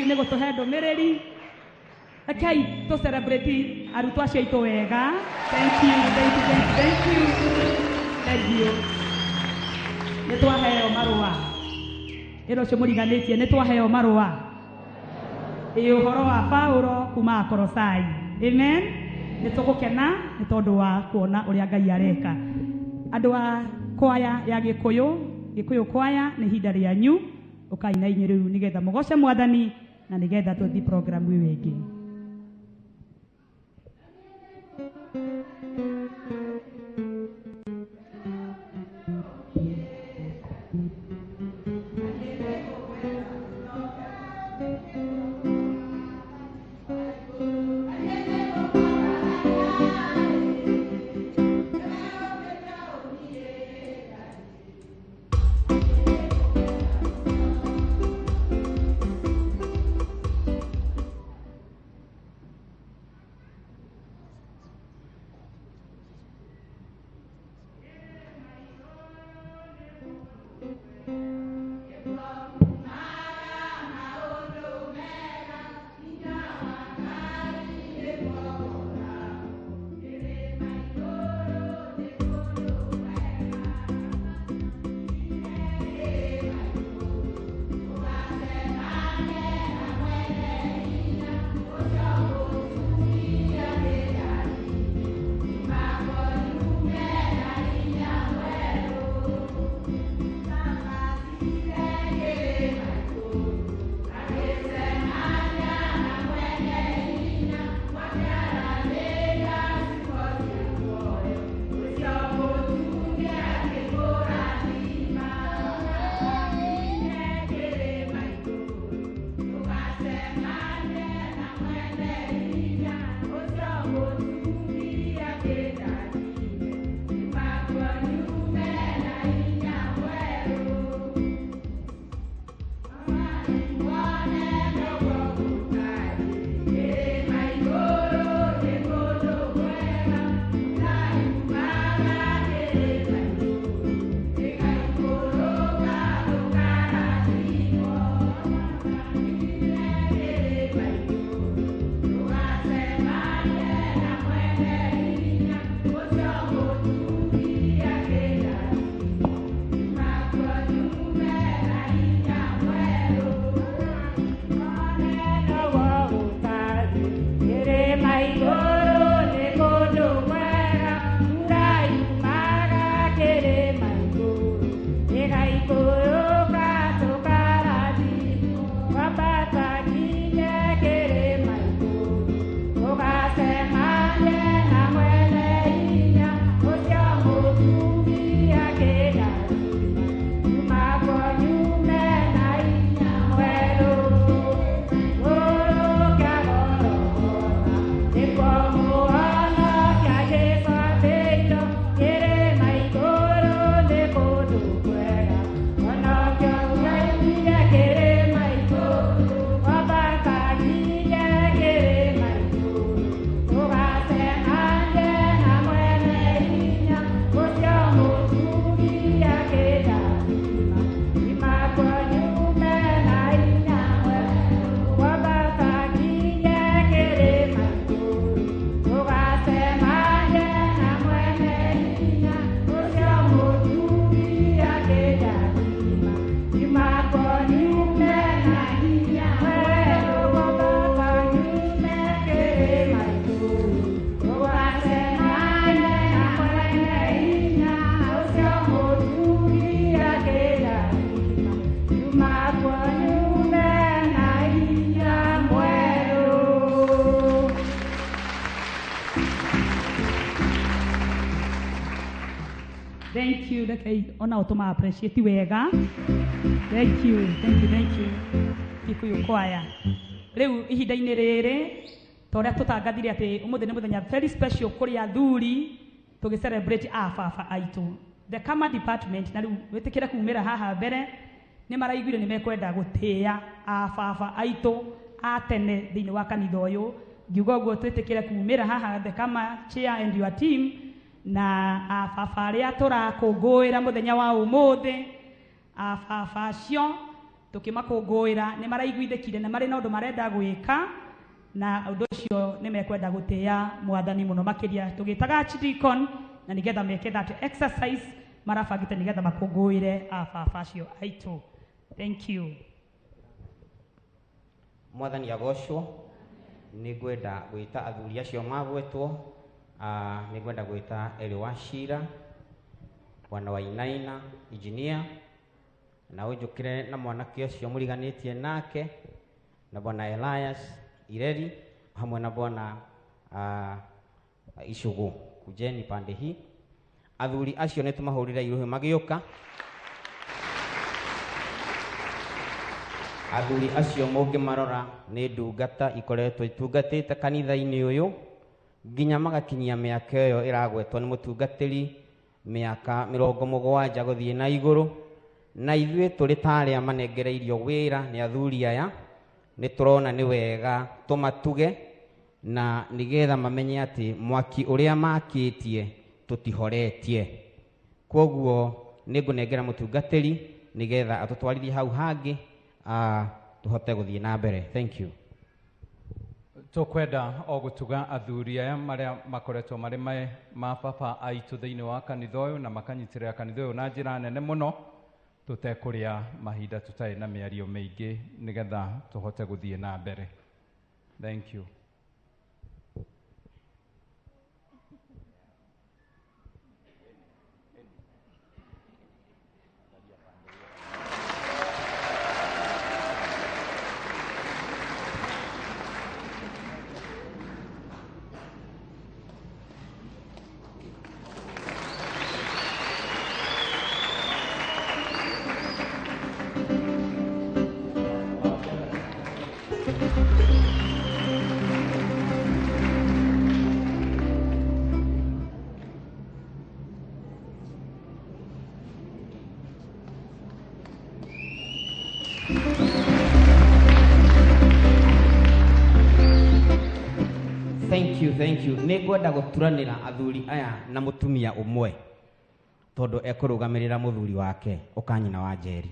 Ngai nĩ gũtũhe ndũmĩrĩri. Rekei tũ celebrate arutwo acio aitũ wega. Thank you, thank you, thank you, thank you. Thank you. Nĩ twaheo marũa. Ĩno ũcio mũriganĩtie nĩ twaheo marũa. Ĩ ũhoro wa Paulo kuma Akolosai. Amen. Nĩ tũgũkena nĩ tondũ wa kuona ũrĩa Ngai areka. Andũ a kwaya ya Gĩkũyũ, Gĩkũyũ kwaya nĩ ihinda rĩanyu. Ũkai na inyuĩ rĩu nĩgetha mũgoce Mwathani na nĩgetha tũthiĩ programu ĩyo ĩngĩ. Thank you. Rekei ona ũtũma appreciate wega. Thank you, thank you, thank you. Gĩkũyũ kwaya. Rĩu ihinda-inĩ rĩrĩ ta ũrĩa tũtangathire atĩ ũmũthĩ nĩ mũthenya very special kũrĩ athuri tũgĩ celebrate a baba aitũ. The Kama department na rĩu wĩtĩkĩre kumĩra haha mbere nĩ maraiguire nĩ mekwenda gũtĩĩa a baba aitũ a tene thĩinĩ wa kanitha ũyũ. Ngiuga ũguo twĩtĩkĩre kumĩra haha the Kama chair and your team na a baba arĩa tũrakũngũĩra mũthenya wa ũmũthĩ, a baba acio Tukimakũngũĩra nĩ maraiguithĩkire na marĩ na ũndũ marenda gwĩka na ũndũ ũcio nĩ mekwenda gũtĩĩa mwathani mũno makĩria. Tũgĩtaga archdeacon na nĩgetha meke that exercise marabangĩte nĩgetha makũngũĩre ababa acio aitũ. Thank you. Mwathani agocwo. Nĩ ngwenda gwĩta athuri acio magwetwo. Nĩ ngwenda gwĩta Eli wa Cira, Bwana Wainaina engineer, na ũnjũkĩre na mwanake ũcio mũriganĩtie nake, na Bwana Elias Ireri hamwe na Bwana Icugu. Kujeni pande hii. Athuri acio nĩ tũmahũrĩre iruhĩ magĩũka. Athuri acio mũngĩmarora nĩ ndungata ikoretwo itungatĩte kanitha-inĩ ũyũ nginya magakinyia mĩaka ĩyo ĩragwetwo nĩ mũtungatĩri, mĩaka 70 gũthiĩ na igũrũ. Na ithuĩ tũrĩ ta arĩa manengereirio wĩra nĩ athuri aya, nĩ tũrona nĩ wega tũmatuge na nĩgetha mamenye atĩ mwaki ũrĩa makĩtie tũtihoretie. Kwoguo nĩ ngũnengera mũtungatĩri nĩgetha atũtwarithie hau hangĩ, tũhote gũthiĩ na mbere. Thank you. Tũkwenda o gũtuga athuri aya marĩa makoretwo marĩ ma baba aitũ thĩinĩ wa kanitha ũyũ na makanyitĩrĩra kanitha ũyũ na njĩra nene mũno, tũtekũrĩa mahinda tũtarĩ na mĩario mĩingĩ nĩgetha tũhote gũthiĩ na mbere. Thank you. Thank you, thank you. Nĩ ngwenda gũturanĩra athuri aya na mũtumia ũmwe tondũ ekũrũgamĩrĩra mũthuri wake ũka nyina wa Njeri.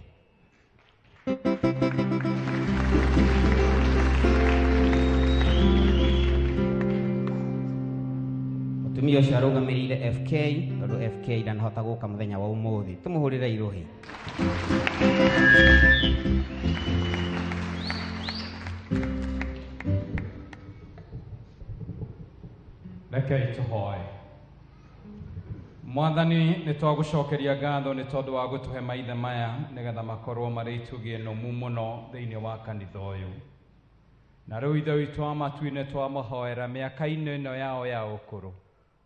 Mũtumia ũcio arũgamĩrĩire FK tondũ FK ndanahota gũka mũthenya wa ũmũthĩ. Tũmũhũrĩre irũhĩ. Rekei tũhoe. Mwathani, nĩ twagũcokeria ngatho nĩ tondũ wa gũtũhe maithe maya nĩgetha makorwo marĩ itugĩ nũmu mũno thĩinĩ wa kanitha ũyũ. Na rĩu Ithe witũ wa matu-inĩ twamahoera mĩaka-inĩ ĩno yao ya ũkũrũ,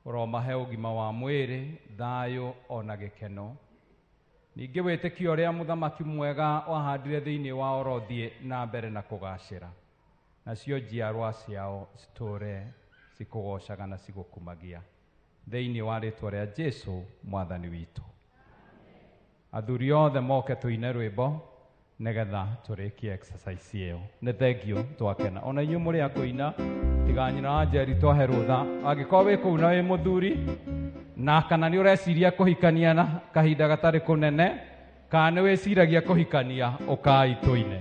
ũromahe ũgima wa mwĩrĩ, thayũ ona gĩkeno. Ningĩ wĩtĩkio ũrĩa mũthamaki mwega wahandire thĩinĩ wao ũrothiĩ na mbere na kũgacĩra, nacio njiarwa ciao citũre cikũgocaga na cigũkumagia thĩinĩ wa rĩtwa rĩa Jesũ mwathani witũ. Athuri othe moke tũine rwĩmbo nĩgetha tũrĩkie exercise ĩyo. Nĩ thengiũ twakena. Ona inyuĩ mũrĩ a kũina, tiga nyina wa Njeri twahe rũtha. Angĩkorwo wĩ kũu na wĩ mũthuri na kana nĩ ũreciria kũhikania na kahinda gatarĩ kũnene, kana nĩ wĩciragia kũhikania, ũkai tũine.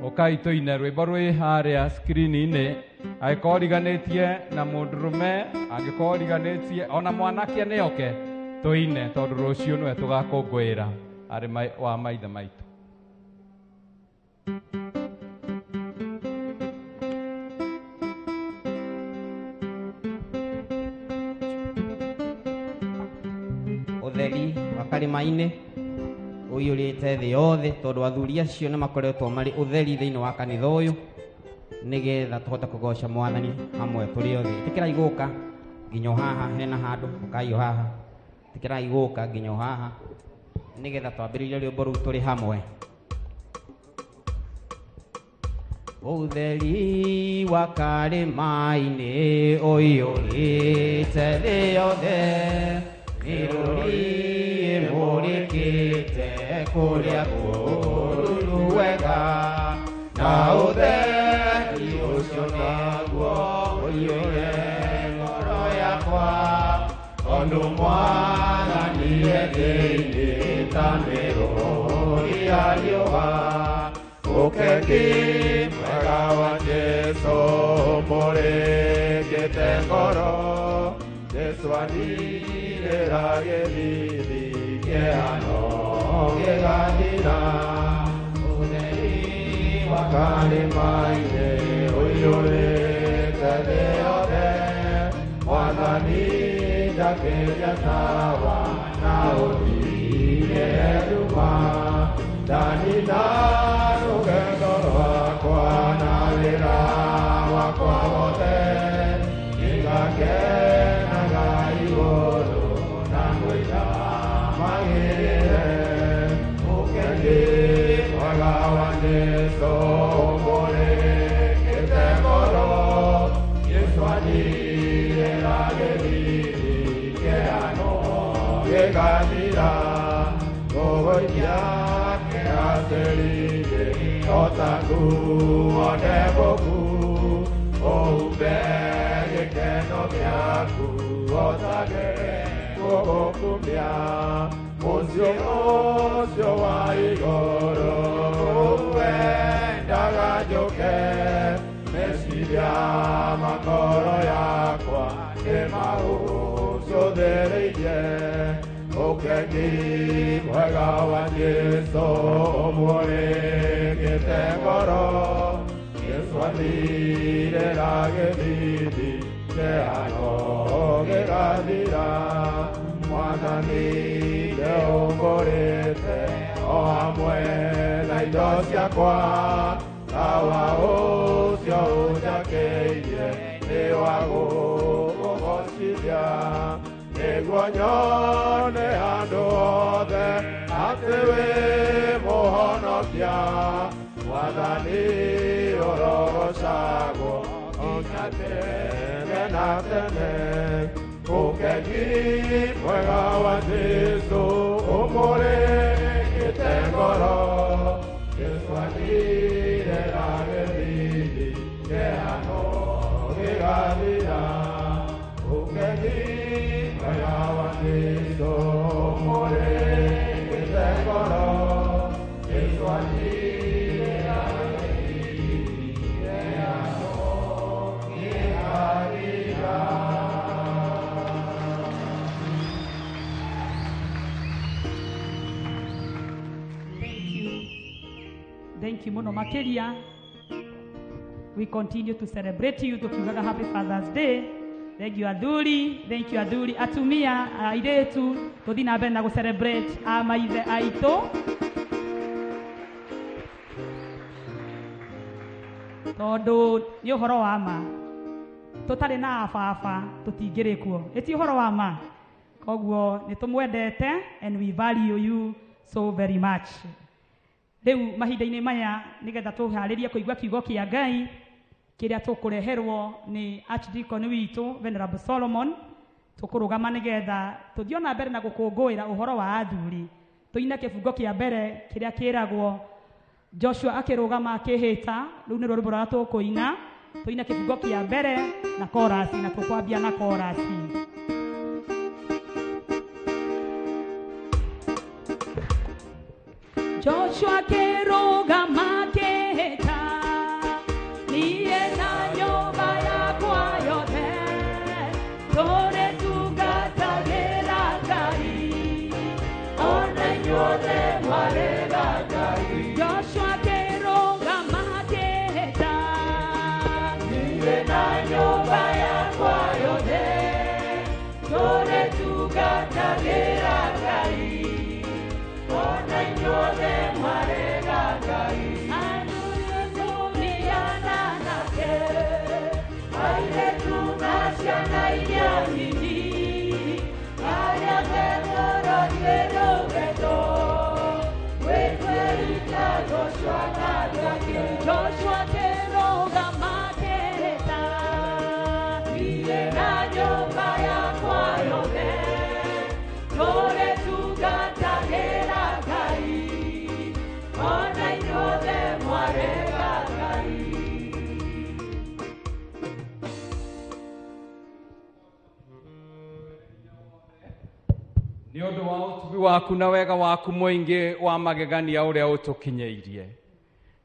Ũkai tũine rwĩmbo rwĩ harĩa screen-inĩ. Angĩkorwo ũriganĩtie na mũndũrũme, angĩkorwo ũriganĩtie ona mwanake nĩ oke tũine, tondũ rũciũ nĩwe tũgakũngũĩra arĩ wa maithe maitũ. Ũtheri wa karĩma-inĩ ũiyũrĩte thĩ yothe tondũ athuri acio nĩ makoretwo marĩ ũtheri thĩinĩ wa kanitha ũyũ nĩgetha tũhote kũgoca mwathani hamwe tũrĩ othe. Ĩtĩkĩrai gũka nginya haha, hena handũ, ũkai o haha. Ĩtĩkĩrai gũka nginya haha nĩgetha twambĩrĩrie rwĩmbo rũu tũrĩ hamwe. Ũtheri wa karĩma-inĩ ũiyũrĩte thĩ yothe, mĩrũri ĩmũrĩkĩte kũrĩa kũruru wega, na ũtheri ũcio naguo ũiyũre ngoro yakwa, tondũ mwathani e thĩinĩ ta mĩrũri ya riũa. Ũkengi mwega wa Jesũ ũmũrĩkĩte ngoro, Jesũ andirĩra gĩthithi kĩhano gĩgathira. Ũtheri wa karĩma-inĩ ũiyũrĩte thĩ yothe, Mwathani njakĩria tawa na ũthire nduma. Ndanina rũgendo rwakwa na wĩra wakwa wothe, nĩngakenaga igũrũ na ngũina magĩrĩre. Ũkengi mwega wa Jesũ ũmũrĩkĩte ngoro, Jesũ andirĩra gĩthithi kĩhano gĩgathira. Ngũgũikia kĩgacĩrithĩ o ta nguo ndembũku, ũhumbe gĩkeno gĩaku o ta gũgũkumia. Mũciĩ ũcio wa igũrũ wendaga njũke, meciria ma ngoro yakwa nĩmaũcũthĩrĩirie. Ũkengi mwega wa Jesũ ũmũrĩkĩte ngoro, Jesũ andirĩra gĩthithi kĩhano gĩgathira. Mwathani nĩũngũrĩte o hamwe na indo ciakwa, tawa ũcio ũnjakĩirie nĩ wa gũkũgocithia. Nĩguo nyone andũ othe atĩ wĩ mũhonokia, Mwathani ũrogocagwo nginya tene na tene. Ũkengi mwega wa Jesũ ũmũrĩkĩte ngoro, Jesũ andirĩra gĩthithi kĩhano gĩgathira. Ũkengi mwega wa Jesũ ũmũrĩkĩte ngoro, Jesũ andirĩra gĩthithi kĩhano gĩgathira. Thank you muno makiria. We continue to celebrate you tukiugaga happy Father's Day. Thank you athuri, thank you athuri, atumia, airĩtu, tũthiĩ na mbere na gũ celebrate a maithe aitũ. Tondũ nĩ ũhoro wa ma, tũtarĩ na ababa tũtingĩrĩ kuo. Ĩti ũhoro wa ma. Koguo nĩ tũmwendete and we value you so very much. Rĩu mahinda-inĩ maya nĩgetha tũharĩrie kũigua kiugo kĩa Ngai kĩrĩa tũkũreherwo nĩ Archdeacon witũ Venerable Solomon, tũkũrũgama nĩgetha tũthiĩ na mbere na gũkũngũĩra ũhoro wa athuri. Tũine kĩbungo kĩa mbere kĩrĩa kĩragwo Joshua akĩrũgama akĩhĩta, rĩu nĩruo rwĩmbo rũrĩa tũkũina. Tũine kĩbungo kĩa mbere na chorus, na tũkwambia na chorus. Joshua akĩrũgama akĩhĩta, niĩ na nyũmba yakwa yothe tũrĩtungatagĩra Ngai, ona inyuothe mwarega Ngai. Joshua akĩrũgama akĩhĩta, niĩ na nyũmba yakwa yothe tũrĩtungatagĩra Ngai, ona inyuothe mwarega Ngai. Atumia na anake, airĩtu na ciana iria nini, arĩa metũrorire rũgendo, gwĩtwĩrita Joshua na andũ angĩ. Joshua akĩrũgama akĩhĩta, niĩ na nyũmba yakwa yothe Nĩ ũndũ wa ũtugi waku na wega waku mũingĩ wa magegania ũrĩa ũtũkinyĩirie.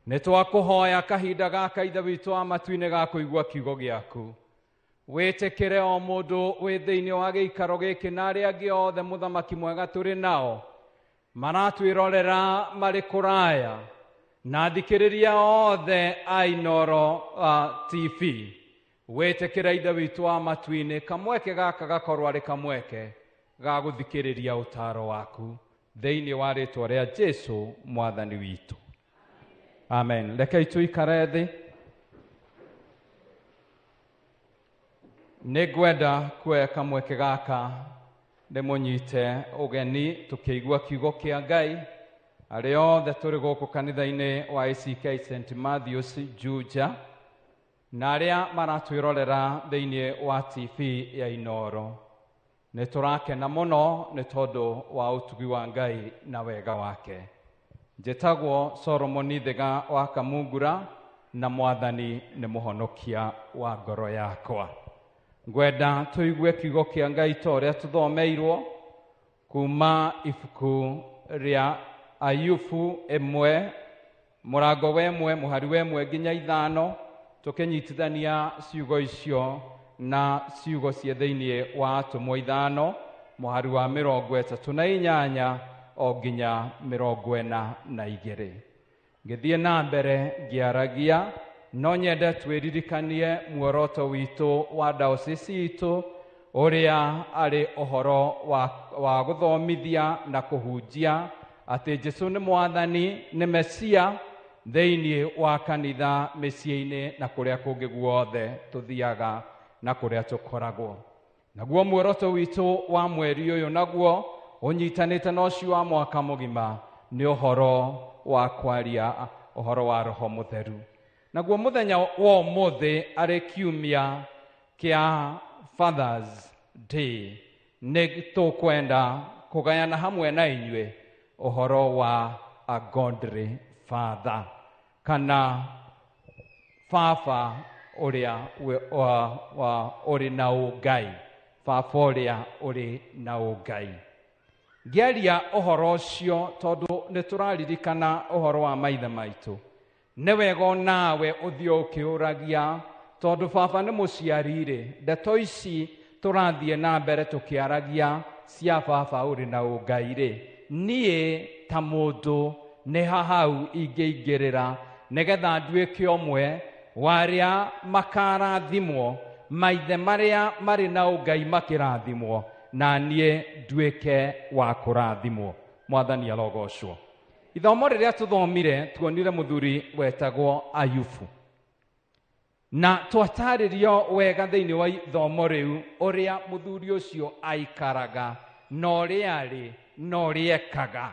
Nĩ twakũhoya kahinda gaka Ithe witũ wa matu-inĩ ga kũigua kiugo gĩaku. Wĩtĩkĩre o mũndũ wĩ thĩinĩ wa gĩikaro gĩkĩ na arĩa angĩ othe mũthamaki mwega tũrĩ nao maratwĩrorera marĩ kũraya na thikĩrĩria othe a Inooro TV. Wĩtĩkĩre Ithe witũ wa matu-inĩ kamweke gaka gakorwo arĩ kamweke ga gũthikĩrĩria ũtaaro waku thĩinĩ wa rĩtwa rĩa Jesu mwathani witũ. Amen. Rekei tũikare thĩ. Nĩ ngwenda kuoya kamweke gaka ndĩmũnyite ũgeni tũkĩigua kiugo kĩa Ngai arĩa othe tũrĩ gũkũ kanitha-inĩ wa ACK St Matthews Juja na arĩa maratwĩrorera thĩinĩ wa TV ya Inooro. Nĩ tũrakena mũno nĩ tondũ wa ũtugi wa Ngai na wega wake. Njĩtagwo Solomon Thiga wa Kamungura na mwathani nĩ mũhonokia wa ngoro yakwa. Ngwenda tũigue kiugo kĩa Ngai ta ũrĩa tũthomeirwo kuma ibuku rĩa Ayubu 1 mũrango wa 1 mũhari wa 1 nginya 5 tũkĩnyitithania ciugo icio na ciugo cia thĩinĩ wa Atũmwo 5 mũhari wa 38 o nginya 42. Ngĩthiĩ na mbere ngĩaragia no nyende twĩririkanie muoroto witũ wa diocese itũ ũrĩa arĩ ũhoro wa gũthomithia na kũhunjia atĩ Jesu nĩ mwathani nĩ Mesia thĩinĩ wa kanitha mĩciĩ-inĩ na kũrĩa kũngĩ guothe tũthiaga na kũrĩa tũkoragwo. Naguo muoroto witũ wa mweri ũyũ naguo ũnyitanĩte na ũcio wa mwaka mũgima nĩ ũhoro wa kwaria ũhoro wa Roho Mũtheru. Naguo mũthenya wa ũmũthĩ arĩ kiumia kĩa Father's Day nĩ tũkwenda kũgayana hamwe na inyuĩ ũhoro wa a godly father kana baba ũrĩa ũrĩ na ũngai, baba ũrĩa ũrĩ na ũngai. Ngĩaria ũhoro ũcio tondũ nĩ tũraririkana ũhoro wa maithe maitũ. Nĩ wega onawe ũthiĩ ũkĩũragia tondũ baba nĩ mũciari rĩ, ndeto ici tũrathiĩ na mbere tũkĩaragia cia baba ũrĩ na ũngai rĩ, niĩ ta mũndũ nĩ hahau ingĩingĩrĩra nĩgetha nduĩke ũmwe wa arĩa makarathimwo, maithe marĩa marĩ na ũngai makĩrathimwo na niĩ nduĩke wa kũrathimwo. Mwathani arogocwo. Ithomo rĩrĩa tũthomire tuonire mũthuri wetagwo Ayubu na twatarĩrio wega thĩinĩ wa ithomo rĩu ũrĩa mũthuri ũcio aikaraga na ũrĩa arĩ na ũrĩa ekaga.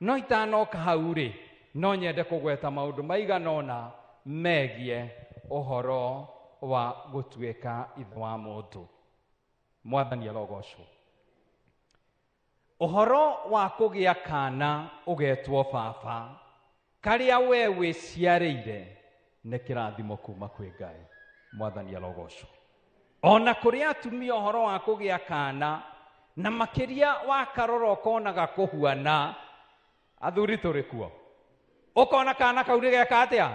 No itanoka hau rĩ, no nyende kũgweta maũndũ maigana ũna megiĩ ũhoro wa gũtuĩka ithe wa mũndũ. Mwathani arogocwo. Ũhoro wa kũgĩa kana ũgetwo baba karĩa we wĩciarĩire nĩ kĩrathimo kuma kwĩ Ngai. Mwathani arogocwo. Ona kũrĩ atumia ũhoro wa kũgĩa kana na makĩria wakarora ũkonaga kũhuana, athuri tũrĩ kuo, ũkona kana kau nĩ geka atĩa,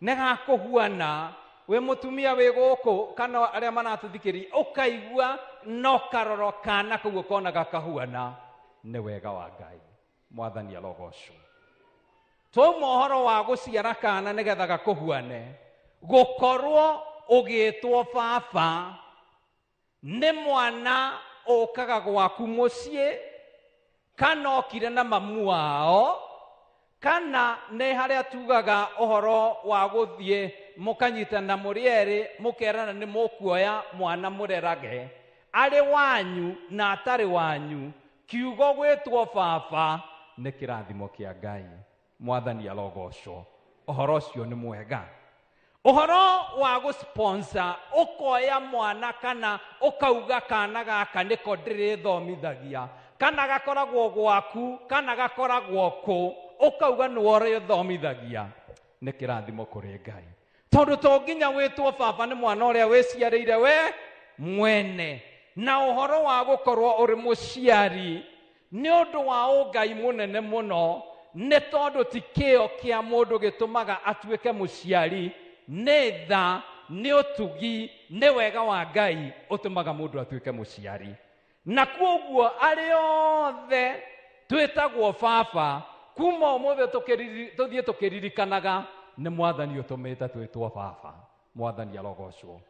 nĩ gakũhuana. Wĩ mũtumia wĩ gũkũ kana arĩa maratũthikĩrĩria ũkaigua no karoro kana kau ũkonaga kahuana, nĩ wega wa Ngai. Mwathani arogocwo. Twauma ũhoro wa gũciara kana nĩgetha gakũhuane, gũkorwo ũgĩtwo baba nĩ mwana ũkaga gwaku mũciĩ kana okire na mamu wao kana nĩ harĩa tugaga ũhoro wa gũthiĩ mũkanyitana mũrĩ erĩ mũkerana nĩ mũkuoya mwana mũrerage arĩ wanyu na atarĩ wanyu, kiugo gwĩtwo baba nĩ kĩrathimo kĩa Ngai. Mwathani arogocwo. Ũhoro ũcio nĩ mwega. Ũhoro wa gũsponsor ũkoya mwana kana ũkauga kana gaka nĩko ndĩrĩthomithagia kana gakoragwo gwaku kana gakoragwo kũ, ũkauga nĩwe ũrĩthomithagia, nĩ kĩrathimo kũrĩ Ngai. Tondũ to nginya wĩtwo baba nĩ mwana ũrĩa wĩciarĩire we mwene. Na ũhoro wa gũkorwo ũrĩ mũciari Nĩ ũndũ wa ũngai mũnene mũno, nĩ tondũ ti kĩo kĩa mũndũ gĩtũmaga atuĩke mũciari, nĩ tha, nĩ ũtugi, nĩ wega wa Ngai ũtũmaga mũndũ atuĩke mũciari. Na kwoguo arĩa othe twĩtagwo baba, kuma ũmũthĩ tũthiĩ tũkĩririkanaga nĩ Mwathani ũtũmĩte twĩtwo baba. Mwathani arogocwo.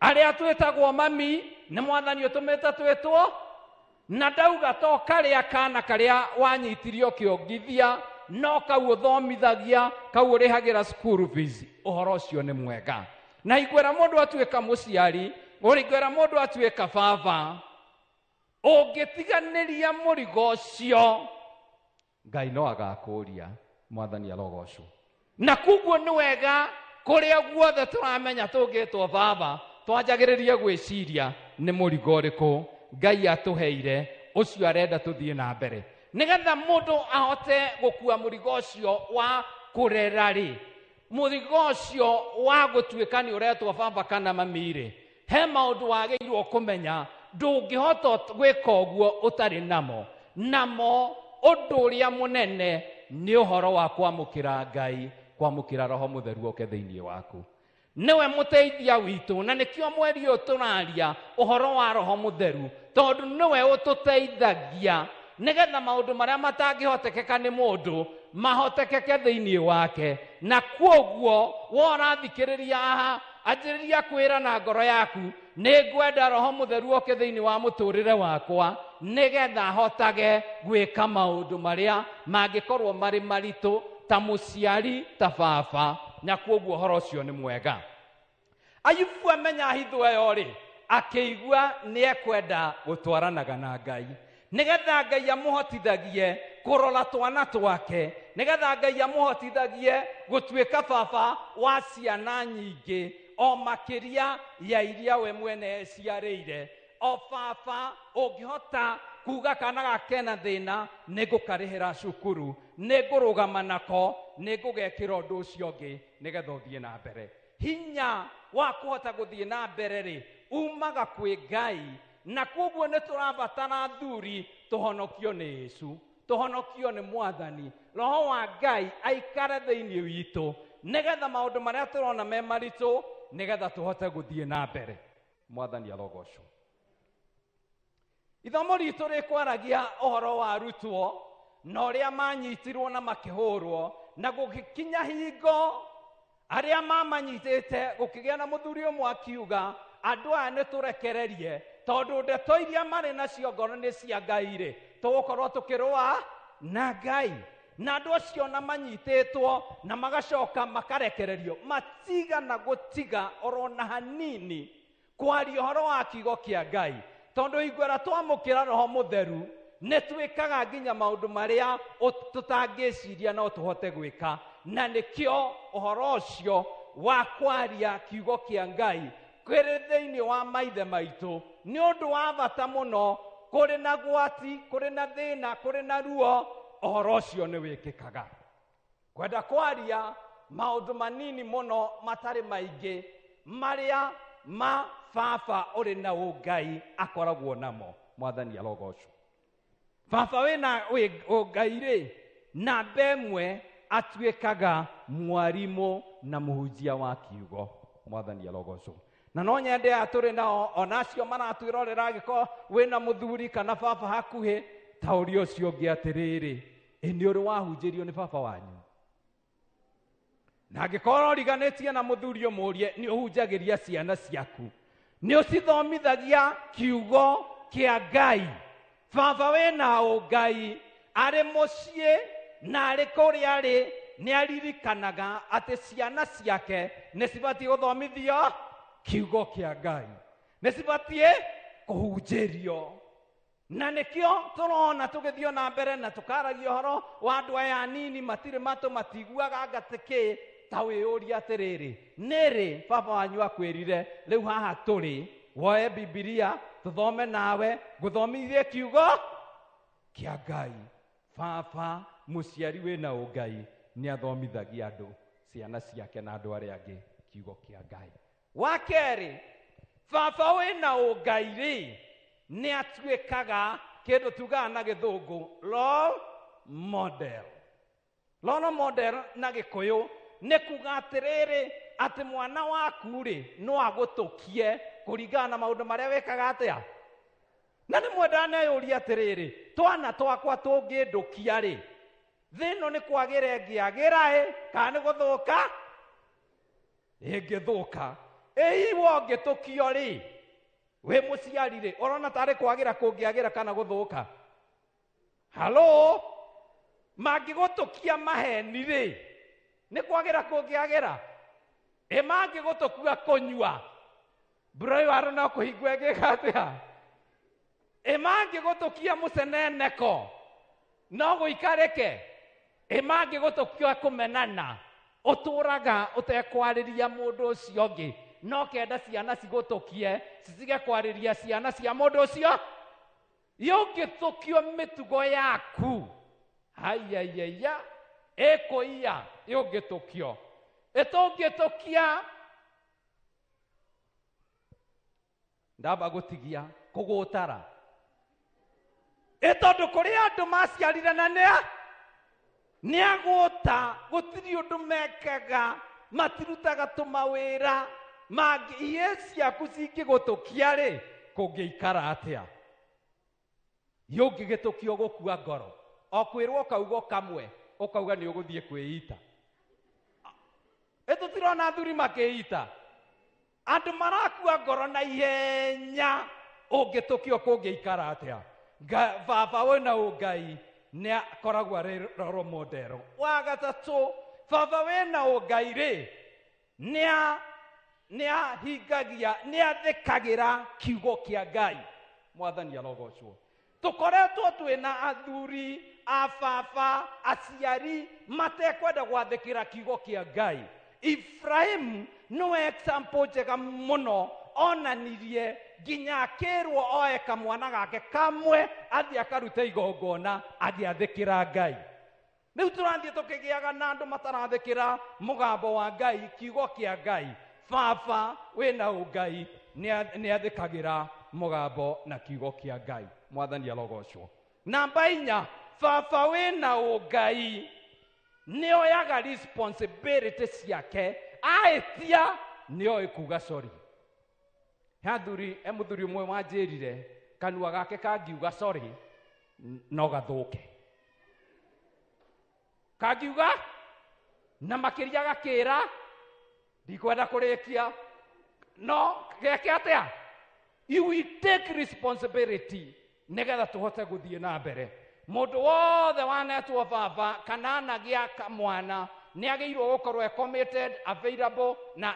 Arĩa twĩtagwo mami nĩ Mwathani ũtũmĩte twĩtwo, na ndauga to karĩa kana karĩa wanyitirio kĩongithia, no kau ũthomithagia, kau ũrĩhagĩra school fees. Ũhoro ũcio nĩ mwega. Na ingwĩra mũndũ atuĩka mũciari, ũringwĩra mũndũ atuĩka baba, ũngĩtiganĩria mũrigo ũcio, Ngai no agakũria. Mwathani arogocwo. Na koguo nĩ wega kũrĩa guothe tũramenya tũngĩtwo baba, twanjagĩrĩrie gwĩciria nĩ mũrigo ũrĩkũ Ngai atũheire, ũcio arenda tũthiĩ na mbere, nĩgetha mũndũ ahote gũkua mũrigo ũcio wa kũrera rĩ, mũrigo ũcio wa gũtuĩka nĩ ũretwo baba kana mami rĩ, he maũndũ wagĩrĩirwo kũmenya ndũngĩhota gwĩka ũguo ũtarĩ namo. Namo ũndũ ũrĩa mũnene nĩ ũhoro wa kwamũkĩra Ngai, kwamũkĩra Roho Mũtheru oke thĩinĩ waku. Nĩwe mũteithia witũ, na nĩkĩo mweri ũyũ tũraria ũhoro wa Roho Mũtheru, tondũ nĩwe ũtũteithagia nĩgetha maũndũ marĩa matangĩhotekeka nĩ mũndũ mahotekeke thĩinĩ wake. Na kwoguo worathikĩrĩria haha, anjĩrĩria kwĩra na ngoro yaku, nĩ ngwenda Roho Mũtheru oke thĩinĩ wa mũtũrĩre wakwa, nĩgetha hotage gwĩka maũndũ marĩa mangĩkorwo marĩ maritũ ta mũciari, ta baba. Na kwoguo ũhoro ũcio nĩ mwega. Ayubu amenya hitho ĩyo rĩ, akĩigua nĩ ekwenda gũtwaranaga na Ngai, nĩgetha Ngai amũhotithagie kũrora twana twake, nĩgetha Ngai amũhotithagie gũtuĩka baba wa ciana nyingĩ, o makĩria ya iria we mwene eciarĩire. O baba ũngĩhota kuga kana gake na thĩna, nĩngũkarĩhĩra cukuru, nĩngũrũgama nako, nĩngũgekĩra ũndũ ũcio ũngĩ nĩgetha ũthiĩ na mbere. Hinya wa kũhota gũthiĩ na mbere rĩ, umaga kwĩ Ngai. Na kwoguo nĩ tũrabatara athuri tũhonokio nĩ Yesu, tũhonokio nĩ Mwathani. Roho wa Ngai aikare thĩinĩ witũ, nĩgetha maũndũ marĩa tũrona me maritũ, nĩgetha tũhote gũthiĩ na mbere. Mwathani arogocwo. Ithomo ritũ rĩkwaragia ũhoro wa arutwo na ũrĩa manyitirwo na makĩhũrwo, na gũgĩkinya hingo arĩa mamanyitĩte gũkĩgĩa na mũthuri ũmwe akiuga, andũ aya nĩ tũrekererie, tondũ ndeto iria marĩ nacio ngoro nĩ cia Ngai rĩ, tũgũkorwo tũkĩrũa na Ngai. Na andũ acio na manyitĩtwo na magacoka makarekererio, matigana gũtiga oro na hanini kwaria ũhoro wa kiugo kĩa Ngai, tondũ hingo ĩrĩa twamũkĩra Roho Mũtheru nĩ twĩkaga nginya maũndũ marĩa tũtangĩciria no tũhote gwĩka. Na nĩkĩo ũhoro ũcio wa kwaria kiugo kĩa Ngai kĩrĩ thĩinĩ wa maithe maitũ nĩ ũndũ wa bata mũno. Kũrĩ na gwati, kũrĩ na thĩna, kũrĩ na ruo, ũhoro ũcio nĩ wĩkĩkaga. Kwenda kwaria maũndũ manini mũno matarĩ maingĩ marĩa ma baba ũrĩ na ũngai akoragwo namo. Mwathani arogocwo. Baba wĩna ũngai rĩ, namba ĩmwe atuĩkaga mwarimũ na mũhunjia wa kiugo. Mwathani arogocwo. Na no nyende aya tũrĩ nao, ona acio maratwĩrorera, angĩkorwo wĩna mũthuri kana baba hakuhĩ, ta ũria ũcio ũngĩ atĩrĩrĩ, ĩ nĩ ũrĩ wahunjĩrio nĩ baba wanyu? Na angĩkorwo ũriganĩtie na mũthuri ũmũrie, nĩ ũhunjagĩria ciana ciaku, nĩ ũcithomithagia kiugo kĩa Ngai? Baba wĩna ũngai arĩ mũciĩ na arĩ kũrĩa arĩ, nĩ aririkanaga atĩ ciana ciake nĩ cibatiĩ gũthomithio kiugo kĩa Ngai, nĩ cibatiĩ kũhunjĩrio. Na nĩkĩo tũrona tũgĩthiĩ na mbere na tũkaragia ũhoro wa andũ aya anini matirĩ matũ, matiguaga ngatĩ kĩ, ta wĩyũrie atĩrĩrĩ, nĩrĩ baba wanyu akwĩrire rĩu haha tũrĩ woe Bibilia tũthome nawe, ngũthomithie kiugo kĩa Ngai? Baba mũciari wĩna ũngai nĩ athomithagia andũ, ciana ciake na andũ arĩa angĩ kiugo kĩa Ngai. Wa kerĩ, baba wĩna ũngai rĩ, nĩ atuĩkaga Kĩndũ tugaga na gĩthũngũ role model. Role model na gĩkũyũ nĩ kuga atĩrĩrĩ, atĩ mwana waku rĩ no agũtũkie kũringana na maũndũ marĩa wĩkaga atĩa. Na nĩ mwendaga neyũria atĩrĩrĩ, twana twakwa tũngĩndũkia rĩ, thĩ ĩno nĩ kwagĩra ĩngĩagĩra ĩ, kana nĩ gũthũka ĩngĩthũka. Ĩ iwe ũngĩtũkio rĩ, wĩ mũciari rĩ, ũrona tarĩ kwagĩra kũngĩagĩra kana gũthũka? Halo, mangĩgũtũkia maheni rĩ, nĩ kwagĩra kũngĩagĩra? Ĩ mangĩgũtũkua kũnyua, mbura ĩyo aro no kũhingwo ĩngĩka atĩa? Ĩ mangĩgũtũkia mũceneneko, no gũikarĩke? Ĩ mangĩgũtũkia kũmenana, ũtũraga ũtekwarĩria mũndũ ũcio ũngĩ, no kenda ciana cigũtũkie, citige kwarĩria ciana cia mũndũ ũcio. Yũngĩtũkio mĩtugo yaku, haiyaiyaiya, ĩkũiya yũngĩtũkio. Ĩtũngĩtũkia, ndamba gũtigia kũgũtara. Ĩ tondũ kũrĩ andũ maciarire na nĩagũta, gũtirĩ ũndũ mekaga, matirutaga tũmawĩra, mangĩ iye ciaku cingĩgũtũkia rĩ, kũngĩikara atĩa? Yũngĩgĩtũkio gũkua ngoro, o kwĩrwo kaugo kamwe, ũkauga nĩ ũgũthiĩ kwĩita. Ĩ tũtirona athuri makĩita, andũ marakua ngoro na ihenya, ũngĩtũkio kũngĩikara atĩa? Baba wĩna ũngai nĩ akoragwo arĩ role model. Wa gatatũ, baba wĩna ũngai rĩ, nĩahingagia, nĩathĩkagĩra kiugo kĩa Ngai. Mwathani arogocwo. Tũkoretwo twĩna athuri, a baba, aciari matekwenda gwathĩkĩra kiugo kĩa Ngai. Ibrahimu nĩwe example njega mũno, onanirie nginya akĩrwo oe kamwana gake kamwe athiĩ akarute igongona agĩathĩkĩra Ngai. Rĩu tũrathiĩ tũkĩgĩaga na andũ matarathĩkĩra mũgambo wa Ngai, kiugo kĩa Ngai. Baba wĩna ũngai nĩathĩkagĩra mũgambo na kiugo kĩa Ngai. Mwathani arogocwo. Namba inya, baba wĩna ũngai nĩoyaga responsibility ciake, ahĩtia nĩoĩ kuga sorry. He athuri, he mũthuri ũmwe wanjĩrire kanua gake kangiuga sorry no gathũke. Kangiuga na makĩria gakĩra ndikwenda kũrĩkia, no geke atĩa? You will take responsibility nĩgetha tũhote gũthiĩ na mbere. Mũndũ wothe wanetwo baba kana anagĩa kamwana nĩagĩrĩirwo gũkorwo e committed, available na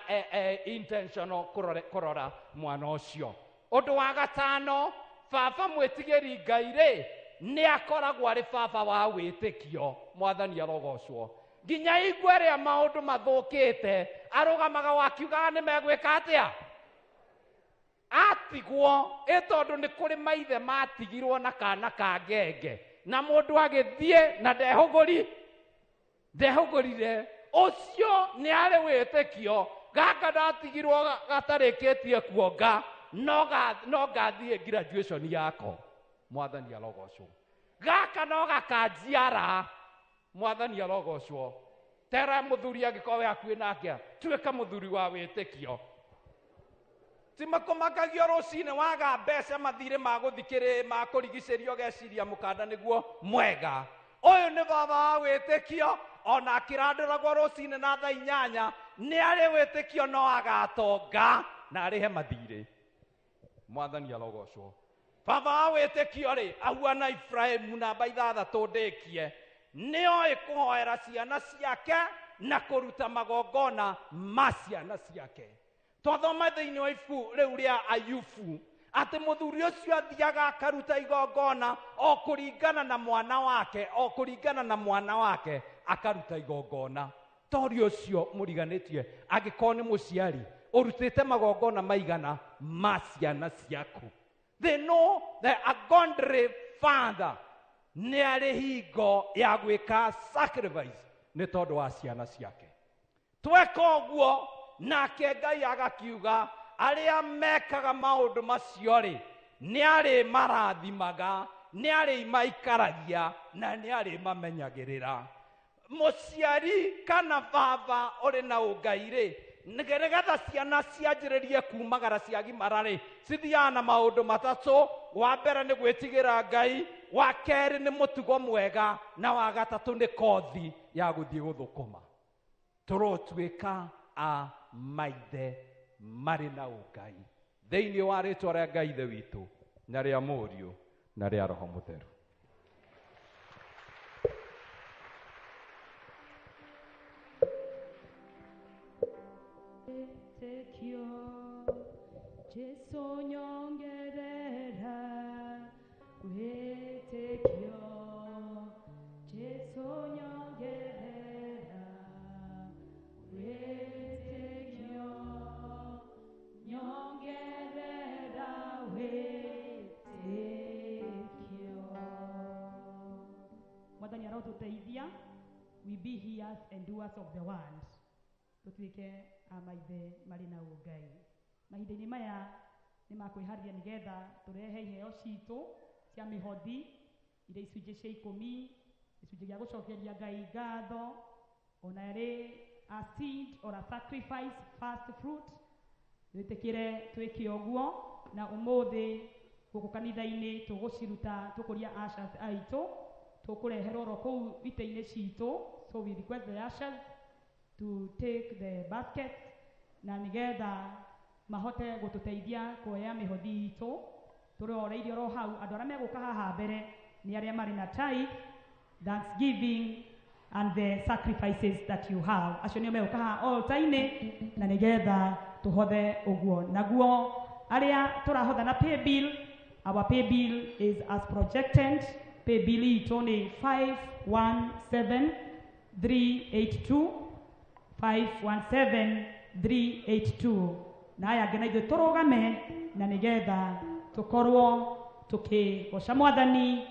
intentional kũrora mwana ũcio. Ũndũ wa gatano, baba mwĩtigĩri Ngai rĩ, nĩakoragwo arĩ baba wa wĩtĩkio. Mwathani arogocwo. Nginya igua ĩrĩa maũndũ mathũkĩte, arũgamaga wakiugaga nĩ megwĩka atĩa? Atigwo, ĩ tondũ nĩ kũrĩ maithe matigirwo na kana ka ngenge, na mũndũ agĩthiĩ na ndehũgũrire. Ũcio nĩ arĩ wĩtĩkio, gaka ndatigirwo gatarĩkĩtie kuonga, no ngathiĩ graduation yako. Mwathani arogocwo. Gaka no gakanjiara. Mwathani arogocwo. Tera mũthuri angĩkorwo wĩ hakuhĩ nake, tuĩka mũthuri wa wĩtĩkio. Ti makũmakagio rũcinĩ waga mbeca mathirĩ ma gũthikĩrĩ, ma kũrigicĩrio ũgeciria mũkanda nĩguo mwega. Ũyũ nĩ baba wa wĩtĩkio, ona akĩrandũragwo rũcinĩ na thaa inyanya, nĩ arĩ wĩtĩkio no agatonga na arĩhe mathirĩ. Mwathani arogocwo. Baba wa wĩtĩkio rĩ, ahuana Ibrahimu namba ithathatũ ndĩkie, nĩoĩ kũhoera ciana ciake na kũruta magongona ma ciana ciake. Twathoma thĩinĩ wa ibuku rĩu rĩa Ayubu atĩ mũthuri ũcio athiaga akaruta igongona o kũringana na mwana wake, o kũringana na mwana wake akaruta igongona. Tori ũcio mũriganĩtie, angĩkorwo nĩ mũciari ũrutĩte magongona maigana ma ciana ciaku. They know that a godly father nĩ arĩ hingo ya gwĩka sacrifice nĩ tondũ wa ciana ciake. Tweka ũguo, nake Ngai agakiuga arĩa mekaga maũndũ macio rĩ, nĩ arĩ marathimaga Nĩ arĩ maikaragia na nĩ arĩ mamenyagĩrĩra. Mũciari kana baba ũrĩ na ũngai rĩ, nĩgetha ciana cianjĩrĩrie kumagara ciagimara rĩ, cithiaga na maũndũ matatũ. Wa mbere nĩ gwĩtigĩra Ngai, wa kerĩ nĩ mũtugo mwega, na wa gatatũ nĩ kothi ya gũthiĩ gũthũkũma. Tũrotuĩka a maithe marĩ na ũngai thĩinĩ wa rĩtwa rĩa Ngai Ithe witũ na rĩa Mũriũ na rĩa Roho Mũtheru. Wĩtĩkio, Jesu nyongerera wĩtĩkio, Jesu nyongerera wĩtĩkio, nyongerera wĩtĩkio. Mwathani arotũteithia, we be hearers and doers of the word, tũtuĩke a maithe marĩ na ũngai. Mahinda-inĩ maya nĩ makwĩharĩria nĩgetha tũrehe iheo citũ cia mĩhothi, iria icunjĩ cia ikũmi, gĩcunjĩ gĩa gũcokeria Ngai ngatho, ona ĩrĩ a seed or a sacrifice, first fruit, wĩtĩkĩre twĩke ũguo. Na ũmũthĩ gũkũ kanitha-inĩ tũgũciruta, tũkũria ushers aitũ, tũkũreherwo oro kũu itĩ-inĩ citũ. So we request the ushers to take the baskets na nĩgetha mahote gũtũteithia kuoya mĩhothi itũ. Tũroreirie oro hau andũ arĩa megũka haha mbere nĩ arĩa marĩ na tithe, thanksgiving and the sacrifices that you have. Acio nĩo megũka haha altar-inĩ na nĩgetha tũhothe ũguo. Naguo arĩa tũrahotha na pay bill, our pay bill is as projected. Pay bill itũ nĩ 517382, 517382. Na aya angĩ na ithuĩ tũrũgame na nĩgetha tũkorwo tũkĩgoca Mwathani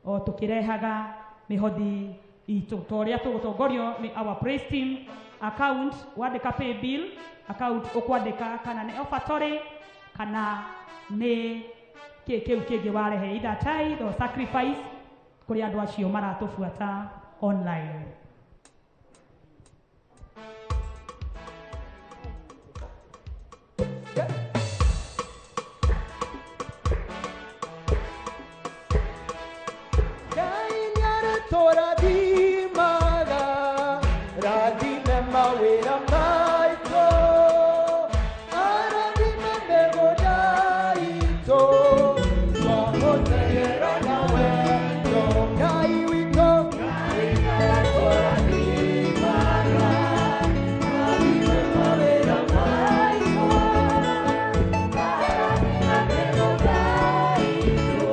o tũkĩrehaga mĩhothi itũ ta ũrĩa tũgũtongorio nĩ our praise team. Account wandĩka pay bill account ũkwandĩka kana nĩ offertory kana nĩ kĩ kĩu kĩngĩ warehe, either tithe or sacrifice, kũrĩ andũ acio maratũbuata online. Ngai nĩarĩtũrathimaga, rathime mawĩra maitũ, arathime mĩgũnda itũ, twamũtegera na wendo. Ngai witũ, Ngai nĩarĩtũrathimaga, rathime mawĩra maitũ, arathime mĩgũnda itũ,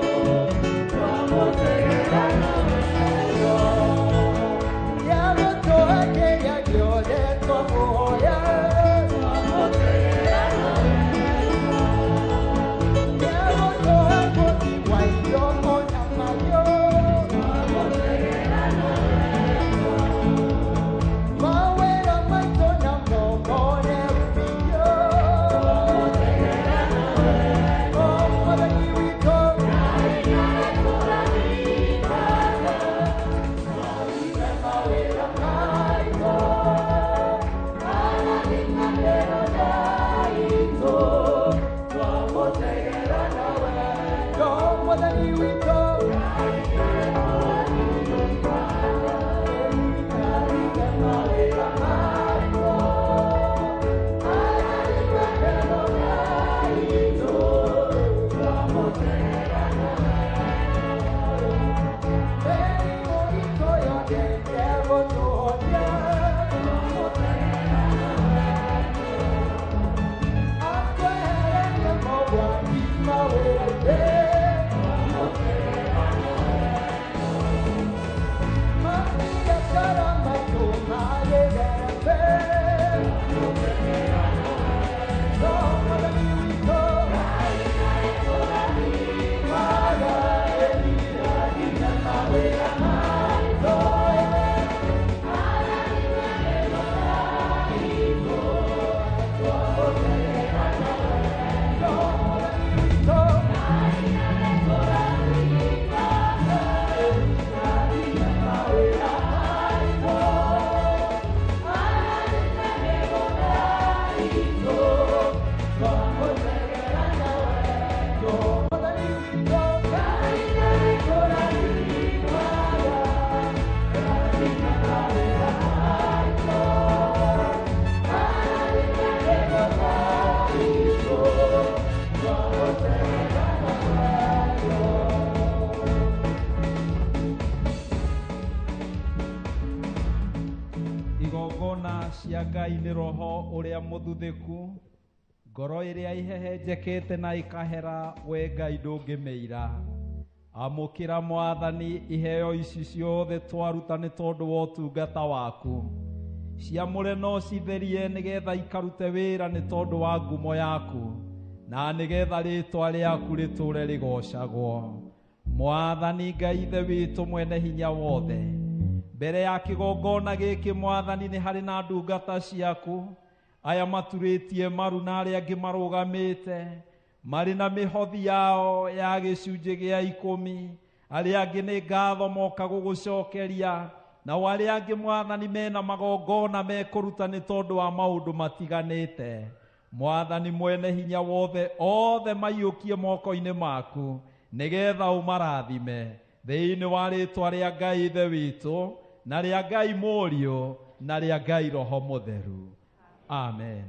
twamũtegera na wendo. Nĩagũtũhe kĩrĩa gĩothe twamũhoya, twamũtegera na wendo. Nĩagũtũhe mũti wa irio ona mahiũ, twamũtegera na wendo. Mawĩra maitũ namo mone uumithio, twamũtegera na wendo. Mwathani witũ, Ngai nĩarĩtũrathimaga, Cia Ngai nĩ roho ũrĩa mũthuthĩku, ngoro ĩrĩa ihehenjekete na ĩkahera, we Ngai ndũngĩmĩira. Amũkĩra Mwathani iheo ici ciothe twaruta nĩ tondũ wa ũtungata waku. Ciamũre no citherie nĩgetha ikarute wĩra nĩ tondũ wa ngumo yaku, na nĩgetha rĩtwa rĩaku rĩtũre rĩgocagwo. Mwathani Ngai Ithe witũ mwene hinya wothe, mbere ya kĩgongona gĩkĩ Mwathani nĩ harĩ na ndungata ciaku, aya maturĩtie maru na arĩa angĩ marũgamĩte, marĩ na mĩhothi yao ya gĩcunjĩ gĩa 10, arĩa angĩ nĩ ngatho moka gũgũcokeria, nao arĩa angĩ Mwathani mena magongona mekũruta nĩ tondũ wa maũndũ matiganĩte. Mwathani mwene hinya wothe, othe maiyũkie moko-inĩ maku nĩgetha ũmarathime thĩinĩ wa rĩtwa rĩa Ngai Ithe witũ na rĩa Ngai Mũriũ na rĩa Ngai Roho Mũtheru. Amen.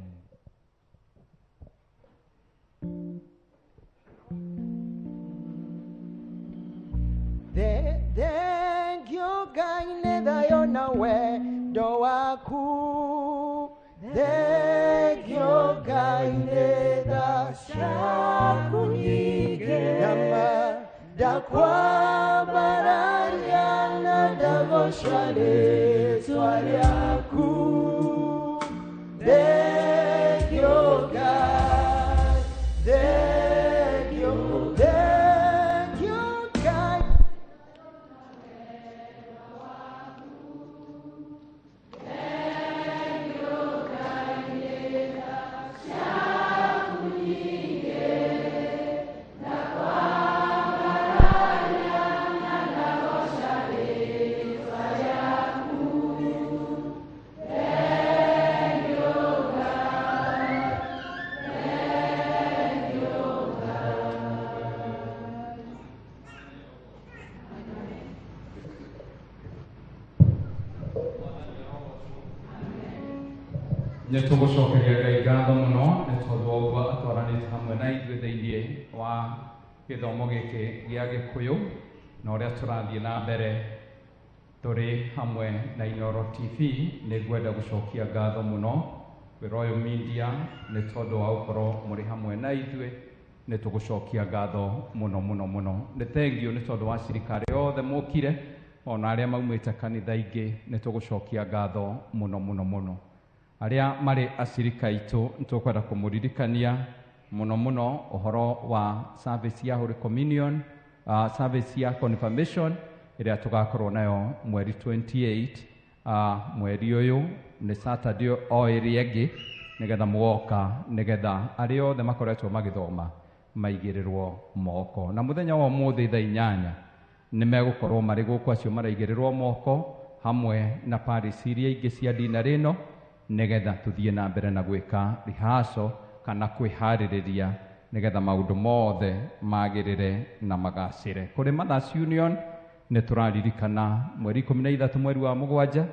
Thank you Ngai nĩ thayũ na wendo waku. Thank you Ngai nĩ tha ciaku nyingĩ. Ndakwambararia na ndagoca rĩtwa rĩaku. Thank you Ngai, thank you, thank you Ngai. Nĩ tũgũcokeria Ngai ngatho mũno nĩ tondũ wa ũguo atwaranĩte hamwe na ithuĩ thĩinĩ wa gĩthomo gĩkĩ gĩa Gĩkũyũ na ũrĩa tũrathiĩ na mbere tũrĩ hamwe na Inooro TV. Nĩ ngwenda gũcokia ngatho mũno kwĩ Royal Media nĩ tondũ wa gũkorwo mũrĩ hamwe na ithuĩ. Nĩ tũgũcokia ngatho mũno mũno mũno. Nĩ thengiũ nĩ tondũ wa cirika arĩa othe mokire ona arĩa maumĩte kanitha ingĩ, nĩ tũgũcokia ngatho mũno mũno mũno. Arĩa marĩ acirika aitũ nĩ tũkwenda kũmũririkania mũno mũno ũhoro wa service ya Holy Communion, service ya confirmation ĩrĩa tũgakorwo nayo mweri 28, mweri ũyũ nĩ Saturday o ĩrĩa ĩngĩ, nĩgetha mũgoka, nĩgetha arĩa othe makoretwo magĩthoma maigĩrĩrwo moko. Na mũthenya wa ũmũthĩ thaa 8 nĩ megũkorwo marĩ gũkũ acio maraigĩrĩrwo moko hamwe na parish iria ingĩ cia dinarĩ ĩno, nĩgetha tũthiĩ na mbere na gwĩka rehearsal kana kwĩharĩrĩria nĩgetha maũndũ mothe magĩrĩre na magacĩre. Kũrĩ Mothers Union nĩ tũraririkana mweri 13 mweri wa 7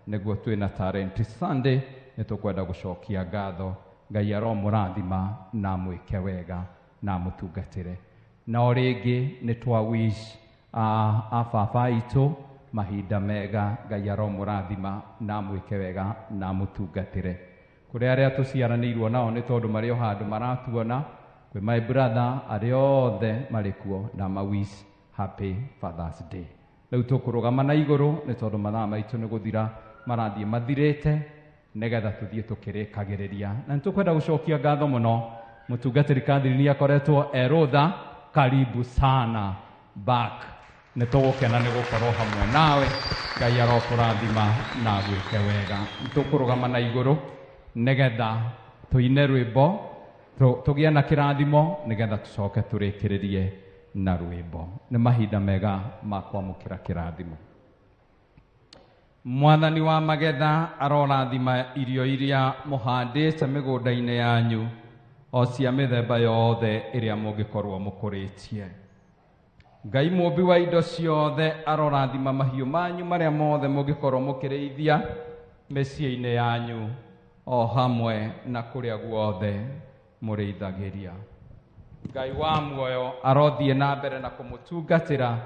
nĩguo twĩna Talent Sunday. Nĩ tũkwenda gũcokia ngatho. Ngai aromũrathima na amwĩke wega na amũtungatĩre. Na o rĩngĩ nĩ twa wish a baba aitũ mahinda mega. Ngai aromũrathima na amwĩke wega na amũtungatĩre. Kũrĩ arĩa tũciaranĩirwo nao nĩ tondũ marĩ o handũ maratuona, kwĩ my brother arĩa othe marĩ kuo, na ma wish happy Father's Day. Rĩu tũkũrũgama na igũrũ nĩ tondũ mathaa maitũ nĩ gũthira marathiĩ mathirĩte, nĩgetha tũthiĩ tũkĩrĩkagĩrĩria. Na nĩ tũkwenda gũcokia ngatho mũno mũtungatĩri Catherine nĩ akoretwo e rũtha. Karibu sana back. Nĩ tũgũkena nĩ gũkorwo hamwe nawe. Ngai arokũrathima na agwĩke wega. Nĩ tũkũrũgama na igũrũ nĩgetha tũine rwĩmbo, tũgĩe na kĩrathimo, nĩgetha tũcoke tũrĩkĩrĩrie na rwĩmbo. Nĩ mahinda mega ma kwamũkĩra kĩrathimo. Mwathani wa magetha arorathima irio iria mũhandĩte mĩgũnda-inĩ yanyu, o cia mĩthemba yothe ĩrĩa mũngĩkorwo mũkũrĩtie. Ngai mũmbi wa indo ciothe arorathima mahiũ manyu marĩa mothe mũngĩkorwo mũkĩrĩithia mĩciĩ-inĩ yanyu, o hamwe na kũrĩa guothe mũrĩithagĩria. Ngai wa muoyo arothiĩ na mbere na kũmũtungatĩra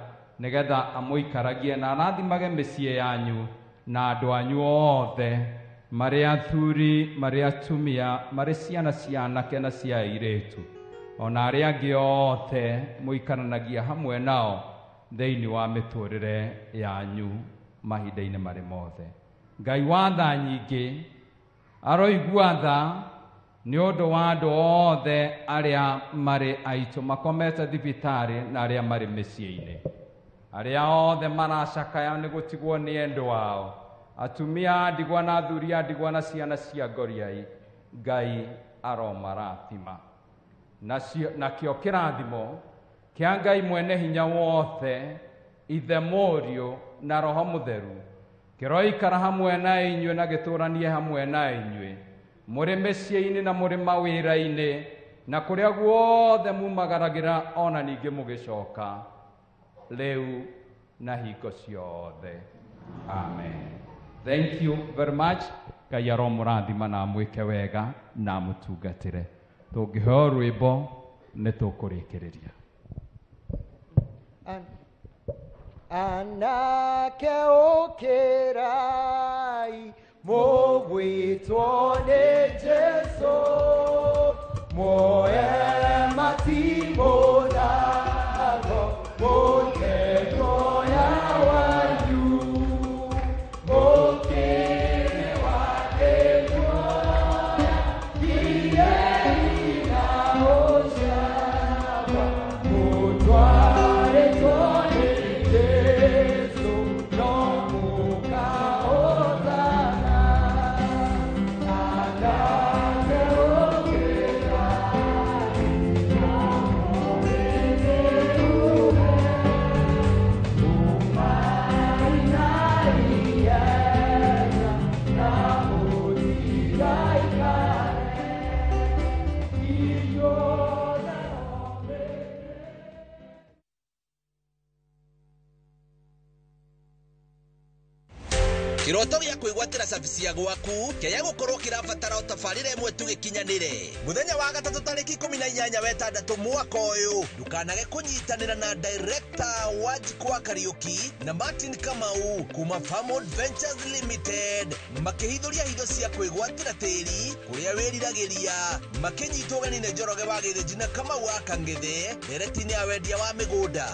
nĩgetha amũikaragie na arathimage mĩciĩ yanyu na andũ anyu othe marĩ athuri, marĩ atumia, marĩ ciana cia anake na cia airĩtu, ona arĩa angĩ othe mũikaranagia hamwe nao thĩinĩ wa mĩtũrĩre yanyu mahinda-inĩ marĩ mothe. Ngai wa tha nyingĩ aroigua tha nĩ ũndũ wa andũ othe arĩa marĩ aitũ makomete thibitarĩ na arĩa marĩ mĩciĩ-inĩ, arĩa othe maracakaya nĩ gũtigwo nĩ endwa ao, atumia a ndigwa na athuri a ndigwa na ciana cia ngoriai, Ngai aromarathima. Nakĩo kĩrathimo kĩa Ngai mwene hinya wothe, Ithe, Mũriũ na Roho Mũtheru, kĩroikara hamwe na inyuĩ na gĩtũranie hamwe na inyuĩ, mũrĩ mĩciĩ-inĩ na mũrĩ mawĩra-inĩ na kũrĩa guothe mumagaragĩra, ona ningĩ mũgĩcoka rĩu na hingo ciothe. Amen. Thank you very much. Ngai aromũrathima na amwĩke wega na amũtungatĩre. Tũngĩheo rwĩmbo nĩ tũkũrĩkĩrĩria. Anake ũkĩrai, mũgwĩtwo nĩ Jesũ, muoe matimũ nago, mũte muoya wanyu, mũkĩrĩ wake muoya, thiĩi na ũcamba, mũtwarĩtwo nĩ Jesũ, no mũkahotana. Anake ũkĩrai, Kiroto gĩa kwĩgwatĩra cabici ya gwaku kĩaya gũkorwo kĩrabatara o tabarĩra ĩmwe tu gĩkinyanĩre. Mũthenya wa gatatũ tarĩki 18 wetandatũ mwaka ũyũ, ndũkanage kũnyitanĩra na director Wanjikũ wa Kariũki na Martin Kamau kuma Farmwood Ventures Limited makĩhithũria hitho cia kwĩgwatĩra tĩri kũrĩa wĩriragĩria, makĩnyitwo ũgeni nĩ Njoroge wa Gĩthĩnji na Kamau wa Kang'ethe ndereti-inĩ ya wendia wa mĩgũnda.